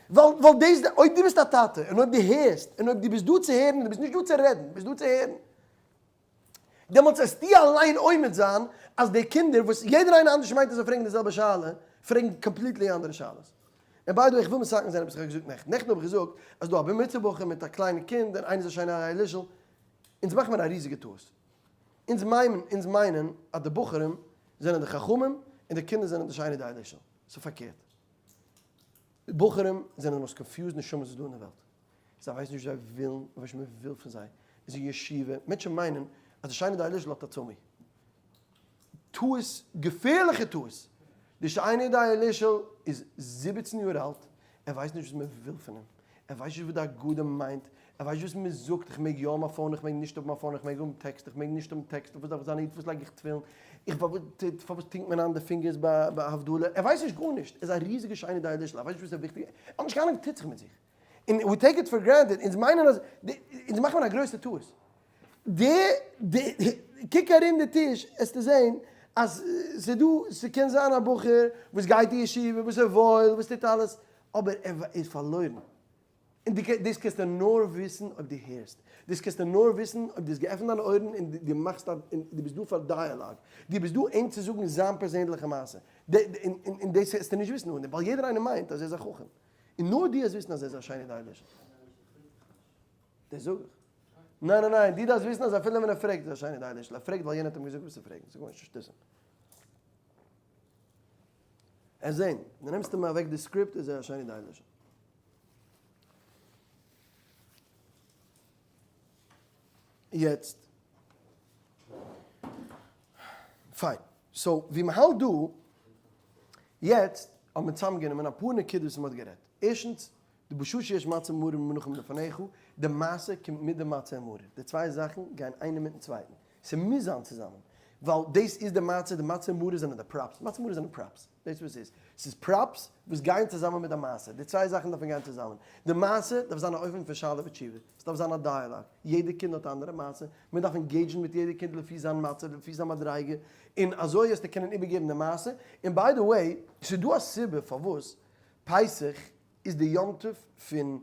ווייל ווייל דאס, אויב דו ביסט א טאטע, און אויב דו הערסט, און אויב דו ביסט דא צו הערן, דו ביסט נישט דא צו רעדן, דו ביסט דא צו הערן, דעמאלטס וועסטו אליין עומד זיין אז די קינדער וואס יעדער איינער אנדערש מיינט אז זיי פרעגן די זעלבע שאלה, פרעגן completely אנדערע שאלות. און by the way איך וויל מתקן זיין עפעס איך האב געזאגט נעכטן. נעכטן האב איך געזאגט אז דא א בר מצוה בחור מיט א קליינע קינד און איינער איז א שאינו יודע לשאול. אונז מאכן מיר א ריזיגע טעות. אונז מיינען אונז מיינען אז די בחורים זענען די חכמים און די קינדער זענען די שאינו יודע לשאול. ס'איז פארקערט. די בחורים זענען די most confused נשמות וואס איז דא אין די וועלט. זיי ווייסן נישט וואס זיי ווילן און וואס מען וויל פון זיי. איז אין ישיבה, מענטשן מיינען אז די שאינו יודע לשאול האט א צומי. טעות, געפערליכע טעות. די שאינו יודע לשאול איז 17 יאר אלט, ער ווייסט נישט וואס מען וויל פון אים, ער ווייסט נישט וואס די הגדה מיינט, ער ווייסט נישט וואס מען זאגט, איך מעג יא האבן א phone, איך מעג נישט האבן א phone, איך מעג האבן טעקסט, איך מעג נישט האבן טעקסט, וואס דארף איך זיין א איד, וואס לייג איך תפילין, איך פארוואס טונקט מען איין די פינגערס ביי הבדלה, ער ווייסט נישט גארנישט, ער איז א ריזיגע שאינו יודע לשאול, ער ווייסט נישט וואס איז וויכטיג, ער האט נישט קיין אהנונג וואס טוט זיך מיט זיך. און we take it for granted, אונז מיינען אז, אונז מאכן מיר א גרויסע טעות. די, די, קוק ארום די טיש עסטו זען אז ס'דא, ס'קען זיין א בחור וואס גייט אין ישיבה, וואס איז וואויל, וואס טוט אלעס, אבער ער איז פארלוירן. און דו דאס קענסטו נאר וויסן אויב דו הערסט. דאס קענסטו נאר וויסן אויב דו האסט געעפנט דיינע אויערן און דו מאכסט א, און דו ביסט דא פאר דיאלאג. דו ביסט דא אים צו זאגן זיין פערזענליכע מעשה. און דאס וועסטו נישט וויסן אן דעם, ווייל יעדער איינער מיינט אז ער איז א חכם. און נאר דו וועסט וויסן אז ער איז א שאינו יודע לשאול. דאס זאג איך. ניין ניין ניין, דו דארפסט וויסן אז אפילו ווען ער פרעגט איז א שאינו יודע לשאול. ער פרעגט ווייל יענער האט אים געזאגט וואס צו פרעגן. ס'איז גארנישט שטותים. ער זען, דו נעמסט אים אוועק די script איז ער א שאינו יודע לשאול. יעצט, פיין. so ווי מ'האלט דא יעצט האט מען צוזאמגענומען אפאר נקודות וואס מ'האט גערעדט. ערשטנס, די בשעה שיש מצה ומרור מונחים לפניך, די מעשה קומט מיט די מצה און מרור. די צוויי זאכן גייען איינער מיטן צווייטן. ס'מוז זיין צוזאמען. ווייל דאס איז די מצה, די מצה און מרור זענען די props. מצה און מרור זענען props. דאס איז וואס ס'איז. ס'איז props וואס גייען צוזאמען מיט די מעשה. די צוויי זאכן דארפן גיין צוזאמען. די מעשה דארף זיין א אופן פון שאלה ותשובה. ס'דארף זיין א דיאלאג. יעדע קינד האט א אנדערע מעשה. מען דארף engage ן מיט יעדע קינד לפי זיין מצב, לפי זיין מדריגה, און אזוי וועסטו קענען איבערגעבן די מעשה. און by the way, ס'איז דא א סיבה פארוואס פסח איז די יום טוב פון,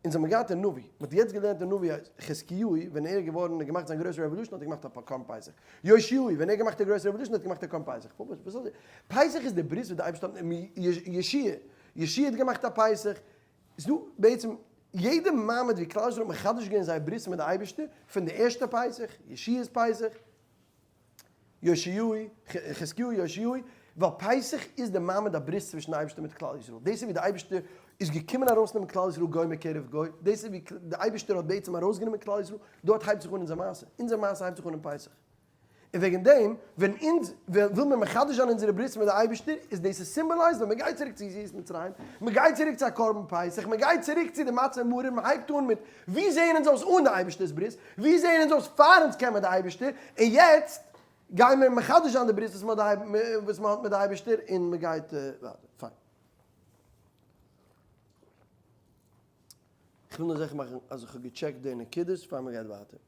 אונז האבן געהאט אין נביא, מען האט יעצט געלערנט אין נביא אז חזקיהו ווען ער איז געווארן און געמאכט זיין גרויסע revolution האט ער געמאכט א קרבן פסח, יאשיהו ווען ער האט געמאכט די גרויסע revolution האט ער געמאכט א קרבן פסח, פארוואס? וואס האט פסח איז די ברית וואס די אייבערשטער האט מיט יהושע, יהושע האט געמאכט א פסח, איז דא בעצם יעדע מעמד ווי כלל ישראל האט מחדש געווען זייער ברית מיט די אייבערשטער, פון די ערשטע פסח, יהושע'ס פסח, יאשיהו, חזקיהו, יאשיהו, ווייל פסח איז די מעמד הברית צווישן די אייבערשטער מיט כלל ישראל, דאס איז ווי די אייבערשטער איז געקומען ארויסנעמען כלל ישראל גוי מקרב גוי, דאס איז ווי די אייבערשטער האט בעצם ארויסגענומען כלל ישראל, דארט הייבט זיך אן אונזער מעשה, אונזער מעשה הייבט זיך אן אין פסח. און וועגן דעם ווען אונז וויל מיר מחדש זיין אונזערע ברית מיט די אייבערשטער, איז דאס איז symbolized ווען מען גייט צוריק צו יציאת מצרים, מען גייט צוריק צו א קרבן פסח, מען גייט צוריק צו די מצה און מרור, מען הייבט אן מיט ווי זעען אונז אויס אן די אייבערשטער'ס ברית, ווי זעען אונז אויס פאר אונז קען מען די אייבערשטער, און יעצט גייען מיר מחדש זיין די ברית וואס מען האט מיט די אייבערשטער און מען גייט ווייטער. פיין. איך וויל נאר זיכער מאכן אז איך האב געטשעקט די נקודות פאר מען גייט ווייטער.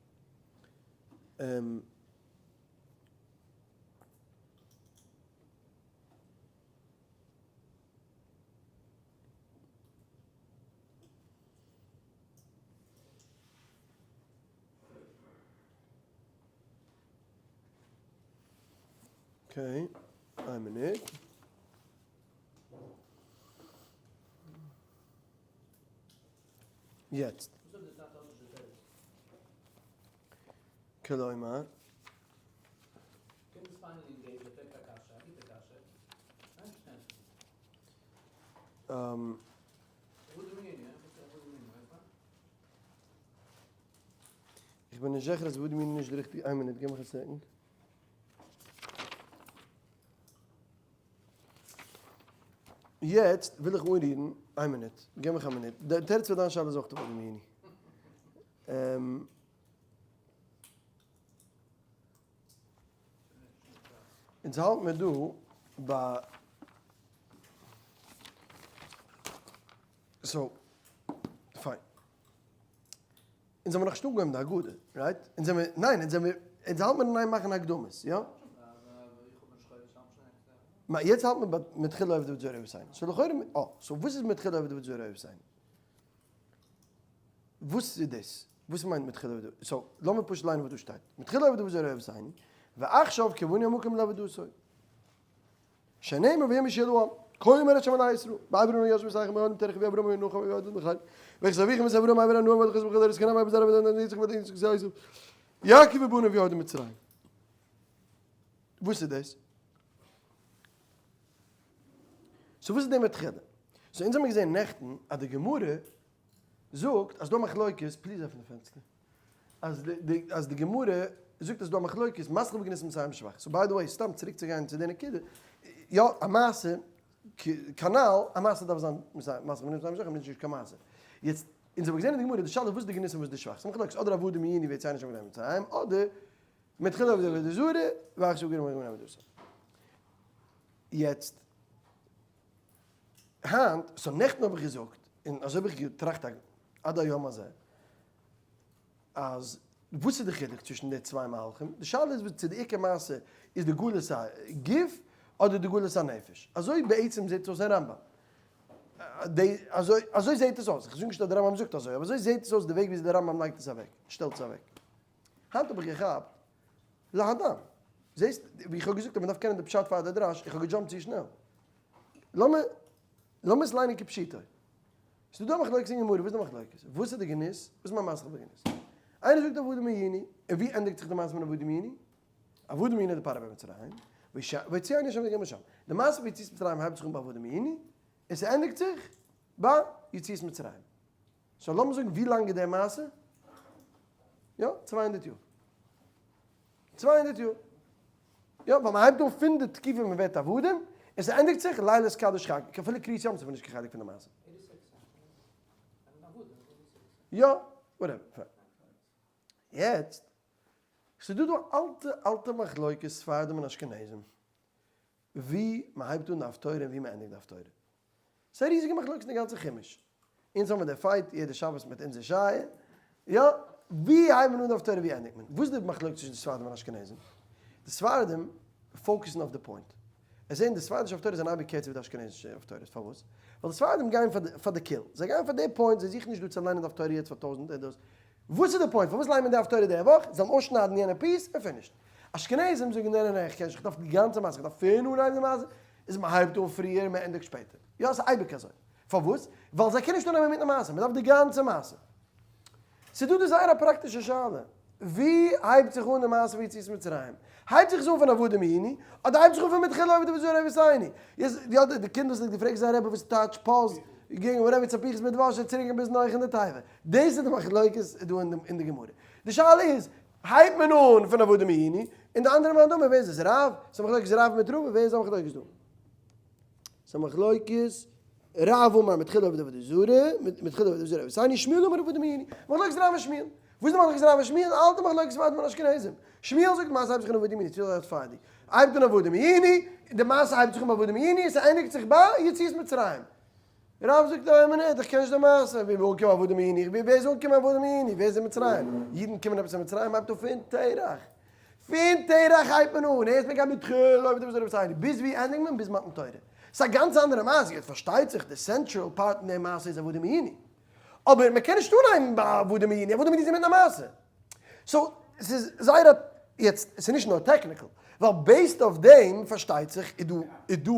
Okay, איין מינוט. יעצט. כלומר. איך בין נישט זיכער אז וואוד מין נישט די ריכטיגע, איין מינוט גיב מיך א second. יעצט וויל איך אנרירן, איין מינוט, געב מיך א מינוט, די תירוץ פאר דיין שאלה איז אויך עבדים היינו. אונז האלט מיר דא ביי so פיין. אונז האמיר נאכנישט אנגעהויבן די הגדה, right? אונז זעמיר, ניין, אונז זעמיר, אונז האלט מיר אין איין מאכן הקדמות, יא? מה, יעצט האלט מען ביי מתחילה עובדי עבודה זרה אבותינו. so לכאורה, אה, so וואס איז מתחילה עובדי עבודה זרה אבותינו? וואס איז דאס? וואס מיינט מתחילה עובדי, so לאמיר פשוט ליינען וואס דא שטייט. מתחילה עובדי עבודה זרה אבותינו, ועכשיו קרבנו המקום לעבודתו. שנאמר ויאמר יהושע אל העם, כה אמר ה' אלהי ישראל, בעבור נא ישבו אבותיכם באהלים תרח אבי אברהם אבי נחור אבי עבד מיכאל, ואחז אביכם את אברהם עבר הנהר ועד חשבון חדרת כנען ועבר זרע ועד יצחק ועד יצחק זרע יוסף, יעקב ובניו יורדים מצרים. וואס איז דאס? so וואס איז די מתחילה? so אונז האמיר געזען נעכטן אז די גמרא זאגט אז דא מחלוקת, please עפן די פענסטער, אז די אז די גמרא זאגט אז דא מחלוקת מתחיל בגנות ומסיים בשבח, so by the way סתם צוריק צו גיין צו די נקודה, יא א מעשה כנל, א מעשה דארף זיין מתחיל בגנות ומסיים בשבח, נישט קיין מעשה. יעצט אונז האבן געזען אין די גמרא די שאלה וואס איז די גנות און וואס איז די שבח, ס'איז מחלוקת אדער עבדים היינו ויוציאנו השם אלקינו ממצרים אדער מתחילה עובדי עבודה זרה ועכשיו קרבנו המקום לעבודתו. יעצט היינט, so נעכטן האב איך געזאגט, און אזוי האב איך געטראכט עד היום הזה, אז וואס איז די חילוק צווישן די צוויי מהלכים? די שאלה איז צו די עיקר מעשה איז די גלות הגוף אדער די גלות הנפש. אזוי בעצם זעט עס אויס אין רמב ם. אזוי אזוי זעט עס אויס, איך זאג נישט אז די רמב ם זאגט אזוי, אבער אזוי זעט עס אויס די וועג וויאזוי די רמב ם לייגט עס אוועק, שטעלט עס אוועק. היינט האב איך געכאפט להדם. זעסט ווי איך האב געזאגט אז מען דארף קענען די פשט פאר די דרש, איך האב גע jump ט צו שנעל. לאמיר לאמיר עס ליינען כפשוטו. ס'איז דא א מחלוקת אין גמרא, וואס איז די מחלוקת? וואס איז די גנות? וואס איז מיין מתחיל בגנות? איינער זאגט עבדים היינו, און ווי ענדיגט זיך די מעשה פון עבדים היינו? עבדים היינו לפרעה במצרים, ויוציאנו השם אלקינו משם. די מעשה פון יציאת מצרים הייבט זיך אן ביי עבדים היינו, און ס'ענדיגט זיך ביי יציאת מצרים. so לאמיר זאגן ווי לאנג איז די מעשה? יא, 200 יאר. 200 יאר. יא, ווייל מען הייבט אן פון די תקופה מען ווערט עבדים, און ס'ענדיגט זיך לילית קדש חג, אפילו קריעת ים סוף איז נישט קיין חלק פון די מעשה. יא, whatever. יעצט, ס'דא דא אלטע אלטע מחלוקת ספרדים און אשכנזים, ווי מען הייבט אן די הפטורה און ווי מען ענדיגט די הפטורה. ס'איז א ריזיגע מחלוקת אין די גאנצע חומש. אונז האבן מיר די fight יעדע שבת מיט אונזער שייע. יא, ווי הייבט מען אן די הפטורה ווי ענדיגט מען? וואס איז די מחלוקת צווישן די ספרדים און אשכנזים? די ספרדים focus ן אויף די point. עס זעהן די ספרדישע הפטורות זענען אייביג קערצער ווי די אשכנזישע הפטורות. פארוואס? ווייל די ספרדים גייען פאר די kill. זיי גייען פאר די point, זיי זוכן נישט דא צו ליינען די הפטורה יעצט פאר טויזענט און דאס. וואס איז די point? פארוואס ליינט מען די הפטורה די וואך? זיי זאלן אויסשניידן יענע piece און finished. אשכנזים זאגן נע נע נע איך קען נישט איך דארף די גאנצע מעשה איך דארף פון אנהייבן די מעשה. איז מען הייבט אן פריער מען ענדיגט שפעטער. יא ס'איז אייביג אזוי. פארוואס? ווייל זיי קענען נישט אנהייבן מיטן מעשה, מען דארף די גאנצע מעשה. ס'איז דא דא זייער א פראקטישע שאלה. ווי הייבט זיך אן די מעשה פון יציאת מצרים? הייבט זיך עס אן פון עבדים היינו? אדער הייבט זיך אן פון מתחילה עובדי עבודה זרה אבותינו? יא די קינד וואס האט געפרעגט זיין רבי וואס טייטש פז געגענט רבי צפיחית מיט דבש צוריק ביז נח אין די תיבה. דאס איז די מחלוקת דא אין די גמרא. די שאלה איז, הייבט מען אן פון עבדים היינו, און די אנדערע מאן דאמר ווער איז עס? רב? ס'איז מחלוקת רב מיט רבא, ווער איז א מחלוקת דא? ס'איז א מחלוקת רב אמר מתחילה עובדי עבודה זרה, מתחילה עובדי עבודה זרה אבותינו, שמואל אמר עבדים היינו, מחלוקת רב און שמואל. וואס איז די מחלוקת רב און שמואל? אלטע מחלוקת ספרדים און אשכנזים. שמואל זאגט די מעשה הייבט זיך אן עבדים היינו, צו פארטיג. הייבט אן עבדים היינו, די מעשה הייבט זיך אן ביי עבדים היינו, און ס'ענדיגט זיך ביי יציאת מצרים. רב זאגט איין מינוט, איך קען נישט די מעשה, ווי איז אנגעקומען עבדים היינו, ווי איז אנגעקומען עבדים היינו, ווער איז אין מצרים, אידן קומען עפעס אין מצרים, הייבט אן פון תרח, פון תרח הייבט מען אן, ערשט מען גייט מתחילה עובדי עבודה זרה אבותינו, ביז ווי ענדיגט מען, ביז מתן תורה, ס'איז א גאנץ אנדערע מעשה, יעצט פארשטייט זיך די central part אין די מעשה איז עבדים היינו, אבער מען קען נישט אנהייבן ביי עבדים היינו, עבדים היינו איז אינמיטן א מעשה, so ס'איז זייער א, יעצט ס'איז נישט נאר technical, ווייל based אויף דעם פארשטייט זיך איז דא איז דא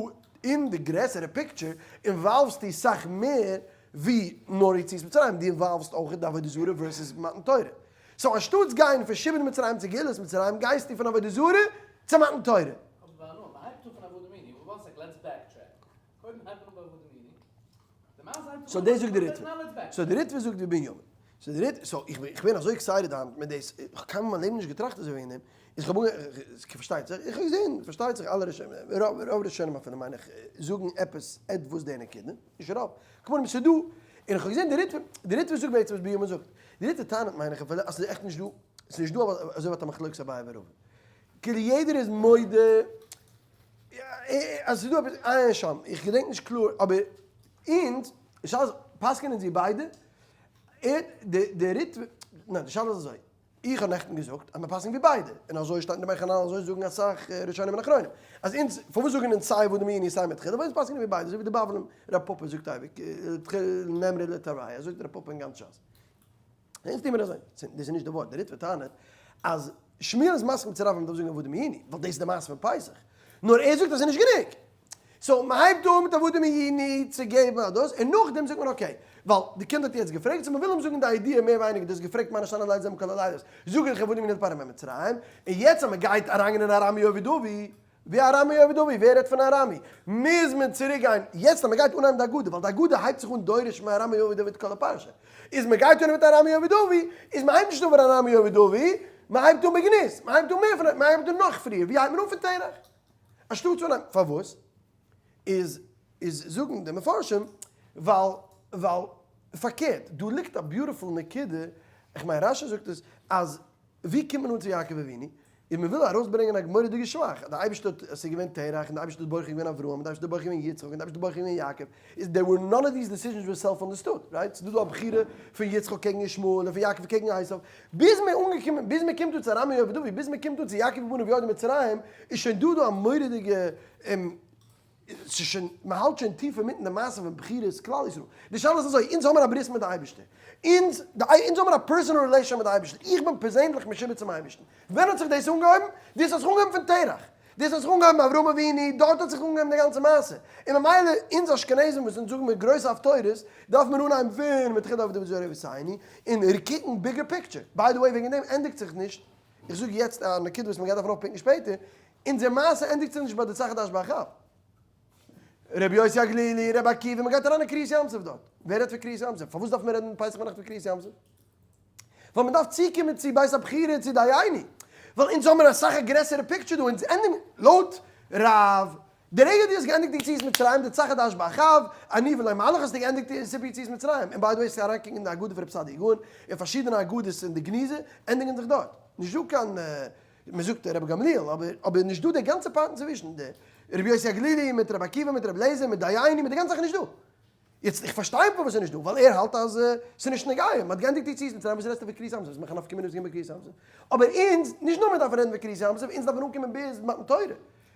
אין די גרעסערע picture involve סטו סאך מער ווי נאר יציאת מצרים, דו involve סט אויך די עבודה זרה versus מתן תורה, so אנשטאטס גיין פון שעבוד מצרים צו גאולת מצרים גייסטו פון עבודה זרה צו מתן תורה. אבער ביי מ'הייבט אן פון עבדים היינו, one sec let's backtrack, קודם הייבט מען אן ביי עבדים היינו, so דאס זאגט די ריטבא. so די ריטבא זאגט ווי בנימין. So די ריט, so איך בין, איך בין אזוי excited היינט מיט דאס, איך האב קיינמאל אין מיין לעבן נישט געטראכט אזוי וועגן דעם, איז כ'האב אנגע, פארשטייט זיך, איך האב געזען, פארשטייט זיך אלע ראשונים, רוב, רוב ראשונים אפילו מיין איך, זאגן עפעס עטוואס די נקודה, נישט רוב, כמובן ס'איז דא, און איך האב געזען די ריטב"א, די ריטב"א זאגט בעצם וואס בנימין זאגט, די ריטב"א טענה'ט מיין איך אפילו אז ס'איז עכט נישט דא, ס'איז נישט דא אזוי ווייט א מחלוקת אביי ורבא, כאילו יעדער איז מודה אז ס'איז דא עפעס עיין שם, איך געדענק נישט קלאר, אבער אונז, די שאלה איז, פסק'ענען זיי ביידע? ער, די ריטב"א, ניין די שאלה איז אזוי, איך האב נעכטן געזאגט אז מען פסק'נט ווי ביידע, און אזוי שטייט אין די מי חנן אזוי זאגן אסאך ראשונים און אחרונים, אז אונז, פארוואס זאגן אונז סיי עבדים היינו סיי מתחילה, ווייל אונז פסק'נען ווי ביידע, אזוי ווי די בבלים, רב פפא זאגט אייביג, תחילה נאמרה לתרווייהו, אזוי זאגט רב פפא אין גאנץ שס. אונז טוהן מיר אזוי, דאס איז נישט די ווארט, די ריטב"א טענה'ט אז שמואל איז מסכים צו רב אז מ'דארף זאגן עבדים היינו, ווייל דאס איז די מעשה פון פסח, נאר ער זאגט אז ס'איז נישט גענוג, so מ'הייבט אן מיט עבדים היינו צו געבן א דאס, און נאכדעם זאגט מען okay, ווייל די קינד האט יעצט געפרעגט, so מ'וויל אים זאגן די idea מער ווייניגער, דו האסט געפרעגט מה נשתנה לילה זה מכל הלילות, זאג איך עבדים היינו לפרעה ממצרים, און יעצט אז מ'גייט אריינגיין אין ארמי אובד אבי, ווי ארמי אובד אבי? ווער רעדט פון ארמי? מוז מען צוריק גיין יעצט אז מען גייט אנהייבן די הגדה, ווייל די הגדה הייבט זיך אן דורש מארמי אובד אבי כל הפרשה, איז מען גייט אנהייבן מיט ארמי אובד אבי, איז מען הייבט נישט אן פון ארמי אובד אבי, מען הייבט אן בגנות, מען הייבט אן מער פון, מען הייבט אן נאך פריער, ווי הייבט מען אן פון תרח? אנשטאט צו אנהייבן, פארוואס? איז איז זאגן די מפרשים, ווייל ווייל פארקערט, דא ליגט א beautiful נקודה, איך מיין רשי זאגט עס, אז ווי קומט מען אן צו יעקב אבינו? און מען וויל ארויסברענגען א מורא'דיגע שבח, אז די אייבערשטער האט, עס איז געווען תרח, און די אייבערשטער האט בוחר געווען אברהם, און די אייבערשטער האט בוחר געווען יצחק, און די אייבערשטער האט בוחר געווען יעקב, איז there were none of these decisions were self understood, right? ס'איז דא דא א בחירה פון יצחק קעגן ישמעאל, און פון יעקב קעגן עשיו, ביז מען איז אנגעקומען, ביז מען קומט דא צו ארמי אובד אבי, ביז מען קומט דא צו יעקב ובניו ירדו מצרים, איז שוין דא דא א מורא'דיגע ס'איז שוין, מ'האלט שוין טיף אינמיטן די מעשה פון בחירת כלל ישראל. די שאלה איז אזוי, אונז האבן א ברית מיט די אייבערשטער. אונז, די, אונז האבן א personal relation מיט די אייבערשטער. איך בין פערזענליך משועבד צום אייבערשטן. ווען האט זיך דאס אנגעהויבן? דאס האט זיך אנגעהויבן פון תרח. דאס האט זיך אנגעהויבן ביי אברהם אבינו, דארט האט זיך אנגעהויבן די גאנצע מעשה. און ממילא, אונז אשכנזים וואס אונז זאגן מיר גרויסע הפטורות, דארף מען אנהייבן פון מתחילה עבודה זרה ורבותינו, און קוקן bigger picture. By the way, וועגן דעם ענדיגט זיך נישט, איך זאג יעצט א נקודה וואס מ'גייט דארפן אויפ pick ן שפעטער, אונזער מעשה ענדיגט זיך נישט ביי דצ"ך עד"ש באח"ב. רבי יוסי הגלילי, רבי עקיבא, מען גייט אריין אין קריעת ים סוף דארט. ווער רעדט פון קריעת ים סוף? פארוואס דארף מען רעדן פסח ביינאכט פון קריעת ים סוף? ווייל מען דארף צוקומען צו בית הבחירה צו דיינו. ווייל אונז האבן אסאך א גרעסערע picture דא, אונז ענדיגן לויט רב, די רגע דו האסט געענדיגט די יציאת מצרים, דצ"ך עד"ש באח"ב, אני ולא מלאך האסטו געענדיגט די סיפור יציאת מצרים. און by the way צו אריינקוקן אין די הגדה פון רבי סעדיה גאון, און פארשידענע הגדות אין די גניזה, ענדיגן זיך דארט. נישט דא קיין. מען זאגט רבי גמליאל, אבער אבער נישט דא די גאנצע part אינצווישן, די רבי יוסי הגלילי מיט רבי עקיבא מיט רבי אליעזר מיט דיינו מיט די גאנצע זאך איז נישט דא. יעצט איך פארשטיי פארוואס ס'איז נישט דא, ווייל ער האלט אז ס'איז נישט נוגע, מען האט געענדיגט יציאת מצרים וואס רעדסטו פון קריעת ים סוף, ס'איז מיך א נפקא מינה וואס איז געווען ביי קריעת ים סוף, אבער אונז, נישט נאר מיר דארפן רעדן פון קריעת ים סוף, אונז דארפן אנקומען ביז מתן תורה.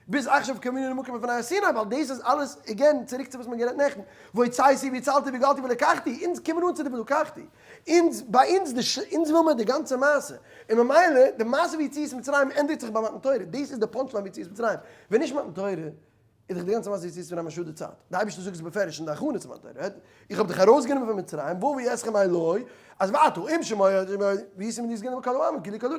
ביז עכשיו קרבנו למקום לפני הר סיני, ווייל דאס איז אלעס, again, צוריק צו וואס מ'האט גערעדט נעכטן, והוצאתי והצלתי וגאלתי ולקחתי, אונז קומען אן צו די ולקחתי, אונז, ביי אונז, די ש, אונז וויל מיר די גאנצע מעשה, און ממילא, די מעשה פון יציאת מצרים ענדיגט זיך ביי מתן תורה, דאס איז די punchline פון יציאת מצרים, ווען נישט מתן תורה, איז דאך די גאנצע מעשה יציאת מצרים א שאד די צייט, די אייבערשטער זאגט עס בפירוש אין די הכנה צו מתן תורה, איך האב דיך ארויסגענומען פון מצרים, ואביא אתכם אלי, אז ועתה אם שמוע, והייתם לי לסגולה מכל העמים, כאילו כל.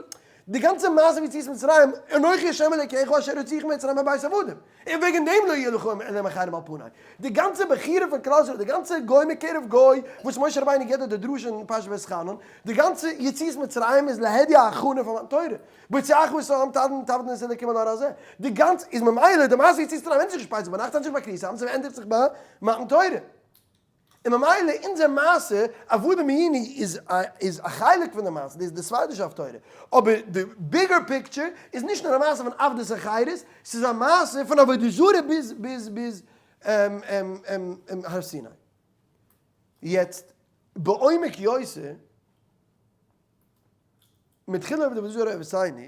די גאנצע מעשה ווי יציאת מצרים, אנכי השם אלקיך אשר הוציאך ממצרים מבית עבדים, און וועגן דעם לא יהיה לך אלהים אחרים על פני. די גאנצע בחירה פון כלל ישראל, די גאנצע גוי מקרב גוי, וואס משה רבינו געבט דארט די דרשה אין פרשת ואתחנן, די גאנצע יציאת מצרים איז להדיא הכנה פאר מתן תורה, בהוציאך את העם תעבדון את האלקים על ההר הזה. די גאנצע, איז ממילא די מעשה יציאת מצרים ענדיגט זיך נישט פסח ביינאכט, ענדיגט זיך ביי קריעת ים סוף, ענדיגט זיך ביי מתן תורה. און ממילא אונזער מעשה עבדים היינו איז איז א חלק פון די מעשה, דאס איז די ספרדישע הפטורה, אבער די bigger picture איז נישט נאר א מעשה פון עבדות און חירות, ס'איז א מעשה פון עבודה זרה ביז ביז ביז הר סיני. יעצט בעומק יותר, מתחילה עבודה זרה אבותינו,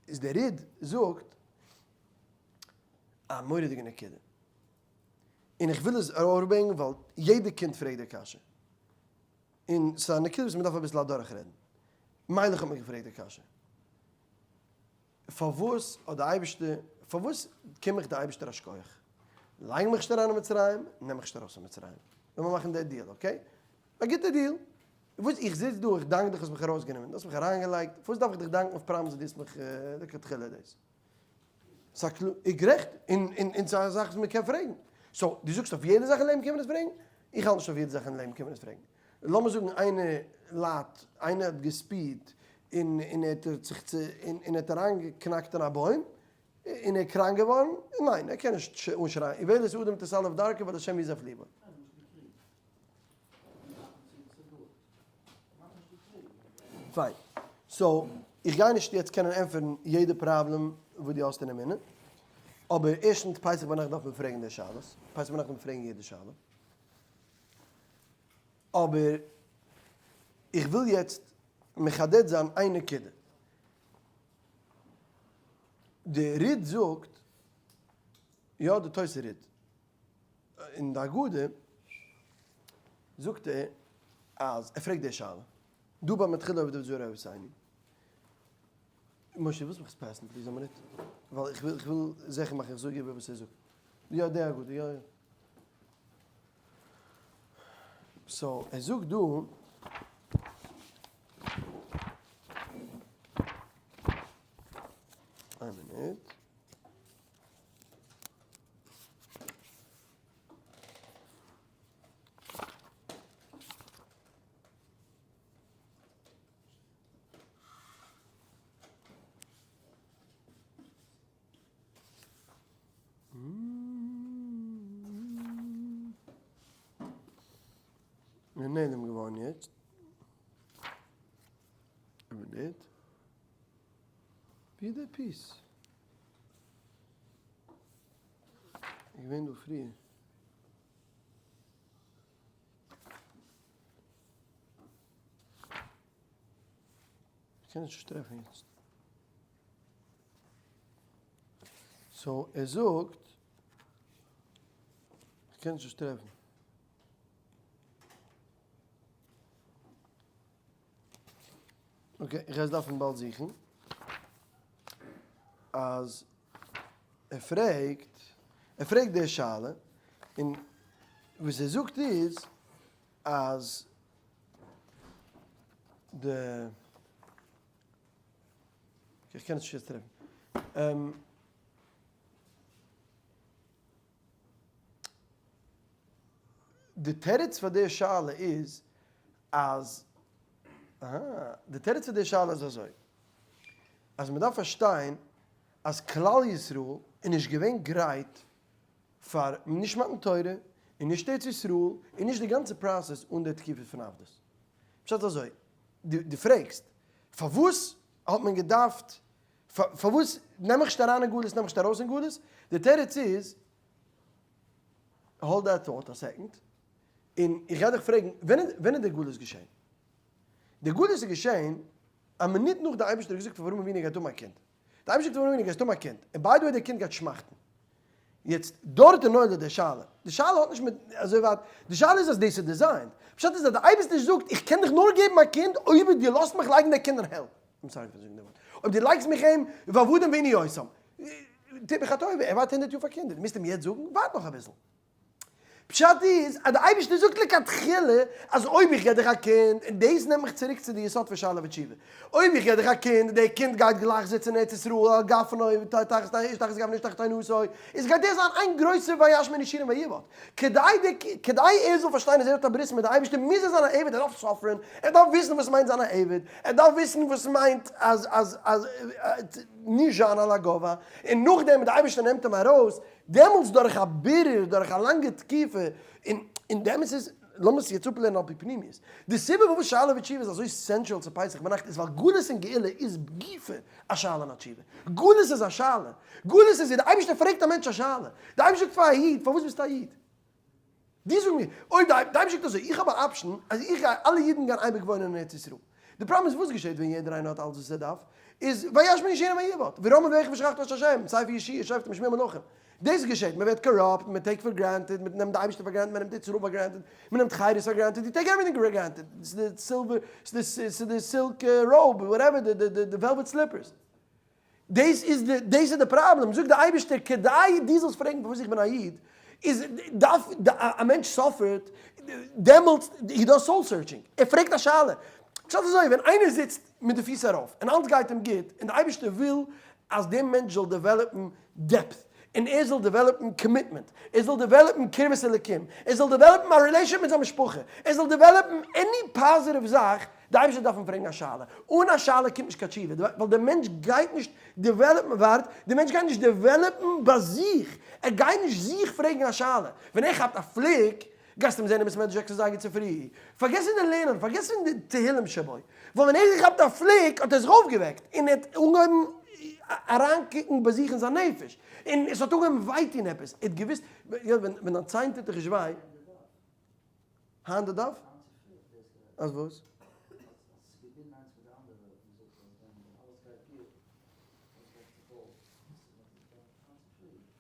איז דער ריד זאגט א מורא'דיגע נקודה. און איך וויל עס ארויפברענגען ווייל יעדע קינד פרעגט די קשיא, און ס'איז א נקודה וואס מ'דארף אביסל אדורכרעדן. מיילעך האט מיר געפרעגט די קשיא, פארוואס האט די אייבערשטער, פארוואס קום איך די אייבערשטער א שכוח? לייג מיך נישט אריין אין מצרים, נעם מיך נישט ארויס פון מצרים. לאמיר מאכן די deal, okay? א גוטע deal. וואס איך זיץ דא, איך דאנק דיך האסט מיך ארויסגענומען, דו האסט מיך אריינגעלייגט, פארוואס דארף איך דיך דאנקן אויף promise אז דו האסט מיך לכתחילה דאס? ס'איז גערעכט, און און ס'איז א זאך וואס מ'קען פרעגן. So, דו זאגסט אויף יעדע זאך אין לעבן קען מען עס פרעגן? איך האלט נישט אויף יעדע זאך אין לעבן קען מען עס פרעגן. לאמיר זאגן איינער ליידט, איינער האט גע speed און און ער האט זיך צו און און ער האט אריינגעקנאקט אין א בוים און ער איז קראנק געווארן, ניין ער קען נישט אנשרייען איוולת אדם תסלף דרכו ולה' יזרף לבו. פיין. so, איך גיי נישט יעצט קענען ענטפערן יעדע פראבלעם וואס דו האסט אין אמונה, אבער ערשטנס פסח ביינאכט דארף מען פרעגן די שאלות, פסח ביינאכט דארף מען פרעגן יעדע שאלה. אבער איך וויל יעצט מחדד זיין איין נקודה. די ריד זאגט, יא די תוס' ריד, אין די הגדה זאגט ער אז ער פרעגט די שאלה דא ביי מתחילה עובדי עבודה זרה רבותינו. משה ווילסט מיך עס pass ן please א מינוט? ווייל איך וויל איך וויל זיכער מאכן איך זאג איבער וואס ער זאגט. יא די הגדה יא יא. so ער זאגט דא. איין מינוט. נעלם געווארן יעצט. א מינוט. ווי איז דער piece? איז געווען דא פריער. איך קען עס נישט טרעפן יעצט. so ער זאגט, איך קען עס נישט טרעפן. okay, איך גיי עס דארפן באלד זוכן. אז ער פרעגט, ער פרעגט די שאלה, און וואס ער זאגט איז אז די, איך קען עס נישט יעצט טרעפן. די תירוץ פאר די שאלה איז אז, אהא, די תירוץ פאר די שאלה איז אזוי, אז מען דארף פארשטיין אז כלל ישראל איז נישט געווען גרייט פאר נישט מתן תורה און נישט ארץ ישראל און נישט די גאנצע process אן די תקופה פון עבדות. פשט אזוי, דו פרעגסט פארוואס האט מען געדארפט פארוואס נעם איך נישט אריין אין גלות נעם איך נישט ארויס אין גלות, די תירוץ איז, hold that thought a second, און איך גיי דיך פרעגן, ווען איז די גלות געשען? די גלות איז געשען א מינוט נאך די אייבערשטער האט געזאגט פאר אברהם אבינו גייט האבן א קינד, די אייבערשטער זאגט פאר אברהם אבינו גייסט האבן א קינד, און by the way די קינד גייט שמאכטן, יעצט דארט איז נולד די שאלה, די שאלה האט נישט מיט אזוי ווייט, די שאלה איז אז דאס איז designed, פשט איז אז די אייבערשטער זאגט איך קען דיך נאר געבן א קינד אויב דו לאזט מיך לייגן די קינד אין hell, I'm sorry פאר זאגן די ווארט, אויב דו לייגסט מיך אים ועבדום וענו אותם, טוט מיך א טובה, ער ווארט הונדערט יאר פאר קינדער, דו מוזט אים יעצט זאגן, ווארט נאך אביסל. פשט איז אז די אייבערשטער זאגט לכתחילה אז אויב איך געב דיך א קינד, און דאס נעמט מיך צוריק צו די יסוד פון שאלה ותשובה, אויב איך געב דיך א קינד און דער קינד גייט גלייך זיצן אין ארץ ישראל על גפנו תחת איש תחת גפנו איש תחת תאנתו, איז גייט דאס זיין איין גרויסער וישמן ישורון ויבעט. כדי די כדי ער זאל פארשטיין אז ער האט א ברית מיט די אייבערשטער מוז ער זיין א עבד, ער דארף suffer ן, ער דארף וויסן וואס מיינט זיין א עבד, ער דארף וויסן וואס מיינט אז אז אז נישט זיין על הגובה, און נאכדעם ווען די אייבערשטער נעמט אים ארויס, דעמאלטס דורך א בירור, דורך א לאנגע תקופה, און און די אמת איז, לאמיר עס יעצט אפלערנען על פי פנימיות, די סיבה פארוואס שאלה ותשובה איז אזוי central צו פסח ביינאכט איז ווייל גלות און גאולה איז בגופא א שאלה און א תשובה. גלות איז א שאלה. גלות איז ווי די אייבערשטער פרעגט א מענטש א שאלה. די אייבערשטער זאגט פאר א איד, פארוואס ביסטו א איד? דו זאג מיר, אויב די אייבערשטער זאגט אזוי, איך האב א option אז איך גיי, אלע אידן גייען אייביג וואוינען אין ארץ ישראל. די פראבלעם איז וואס געשעט ווען יעדער איינער האט אלץ וואס ער דארף, איז וישמן ישורון ויבעט, ורם אויביך ושכחת את השם, ספר יהושע שופטים שמואל מלכים. דאס געשעט, מען ווערט corrupt, מען take for granted, מען נעמט די אייבערשטער פאר granted, מען נעמט ארץ ישראל פאר granted, מען נעמט חירות פאר granted, you take everything for granted, ס'איז די silver, ס'איז די silk robe, whatever, די velvet slippers. דאס איז די, דאס איז די פראבלעם, זאגט די אייבערשטער, כדי דו זאלסט פרעגן פארוואס איך בין א איד, איז דארף, א מענטש suffer ט, דעמאלטס, he does soul searching, ער פרעגט א שאלה. פשט איז אזוי, ווען איינער זיצט מיט די פיס ארויף, און אלץ גייט אים גוט, און די אייבערשטער וויל אז דער מענטש זאל develop ן depth. און ער זאל develop ן commitment, ער זאל develop ן קרבת אלוקים, ער זאל develop ן א relationship מיט זיין משפחה, ער זאל develop ן any positive זאך, די אייבערשטער דארף אים פרעגן א שאלה, אן א שאלה קומט נישט קיין תשובה, ווייל דער מענטש גייט נישט develop ן, ווארט, דער מענטש גייט נישט develop ן ביי זיך, ער גייט נישט זיך פרעגן א שאלה, ווען ער כאפט א פליק, גייסט אים זען אין בית מדרש 6 אזייגער צופרי, פארגעס פון די לערנען, פארגעס פון די תהילים שבו, ווייל ווען ער האט געכאפט א פליק האט ער זיך אויפגעוועקט און ער האט אנגעהויבן אריינקוקן ביי זיך אין זיין נפש, און עס האט אנגעהויבן וויי טון עפעס, ער האט געוואוסט, יא ווען דיין ציין טוט דיך נישט וויי, היינט די דף? אז וואס?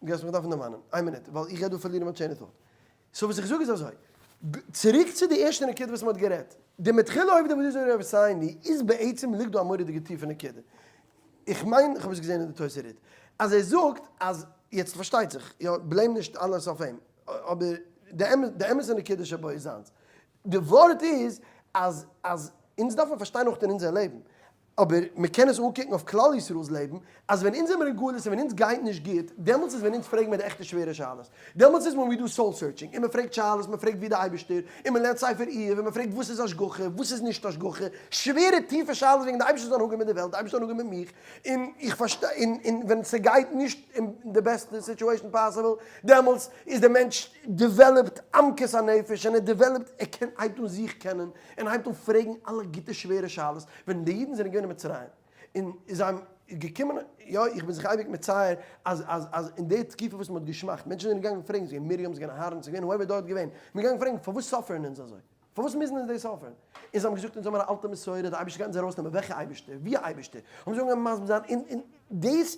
גייסט מיך דארפן דערמאנען, איין מינוט, ווייל איך גיי דא פארלירן מיין chain of thought. so וואס איך זאג איז אזוי, צוריק צו די ערשטע נקודה וואס מען האט גערעדט, די מתחילה עובדי עבודה זרה רבותינו איז בעצם ליגט דא א מורא'דיגע טיפע נקודה, איך מיין איך האב עס געזען אין די תוס' רי"ד, אז ער זאגט אז, יעצט פארשטייט זיך, יא, blame נישט אלעס אויף אים, אבער די אמת, די אמת'ע נקודה שבו איז זיינס. די ווארט איז אז אז אונז דארף מען פארשטיין אויך אין אונזער לעבן, אבער מען קען עס אנקוקן אויף כלל ישראל'ס לעבן, אז ווען אונז זעמיר אין גלות און ווען אונז גייט נישט גוט, דעמאלטס איז ווען אונז פרעגן מיר די עכטע שווערע שאלות. דעמאלטס איז ווען we do soul searching, און מען פרעגט שאלות, מען פרעגט ווי די אייבערשטער, און מען לערנט ספר איוב, און מען פרעגט וואס איז השגחה, וואס איז נישט השגחה, שווערע טיפע שאלות וועגן די אייבערשטער'ס הנהגה מיט די וועלט, די אייבערשטער'ס הנהגה מיט מיך, און איך פארשטיי, און און ווען ס'גייט נישט אין די בעסטע situation possible, דעמאלטס איז די מענטש develop ט עמקות הנפש, און ער develop ט, ער קען, הייבט אן זיך קענען, און הייבט אן פרעגן אלע גוטע שווערע שאלות, ווען די אידן זענען געווען אין מצרים, און זיי האבן געקומען, יא, איך בין זיך אייביג מצייר, אז אז אז אין די תקופה וואס מען האט געשמאכט, מענטשן זענען געגאנגען פרעגן, ס'איז געווען מרים, ס'איז געווען אהרן, ס'איז געווען whoever דארט געווען, מ'איז געגאנגען פרעגן, פארוואס suffer ן אונז אזוי? פארוואס מוזן אונז דאס suffer ן? און זיי האבן געזאגט, אונז האבן א אלטע מסורה, די אייבערשטער גייט אונז ארויסנעמען, וועלכע אייבערשטער? ווי אייבערשטער? האבן זיי אנגעהויבן מסביר זיין, און און דאס,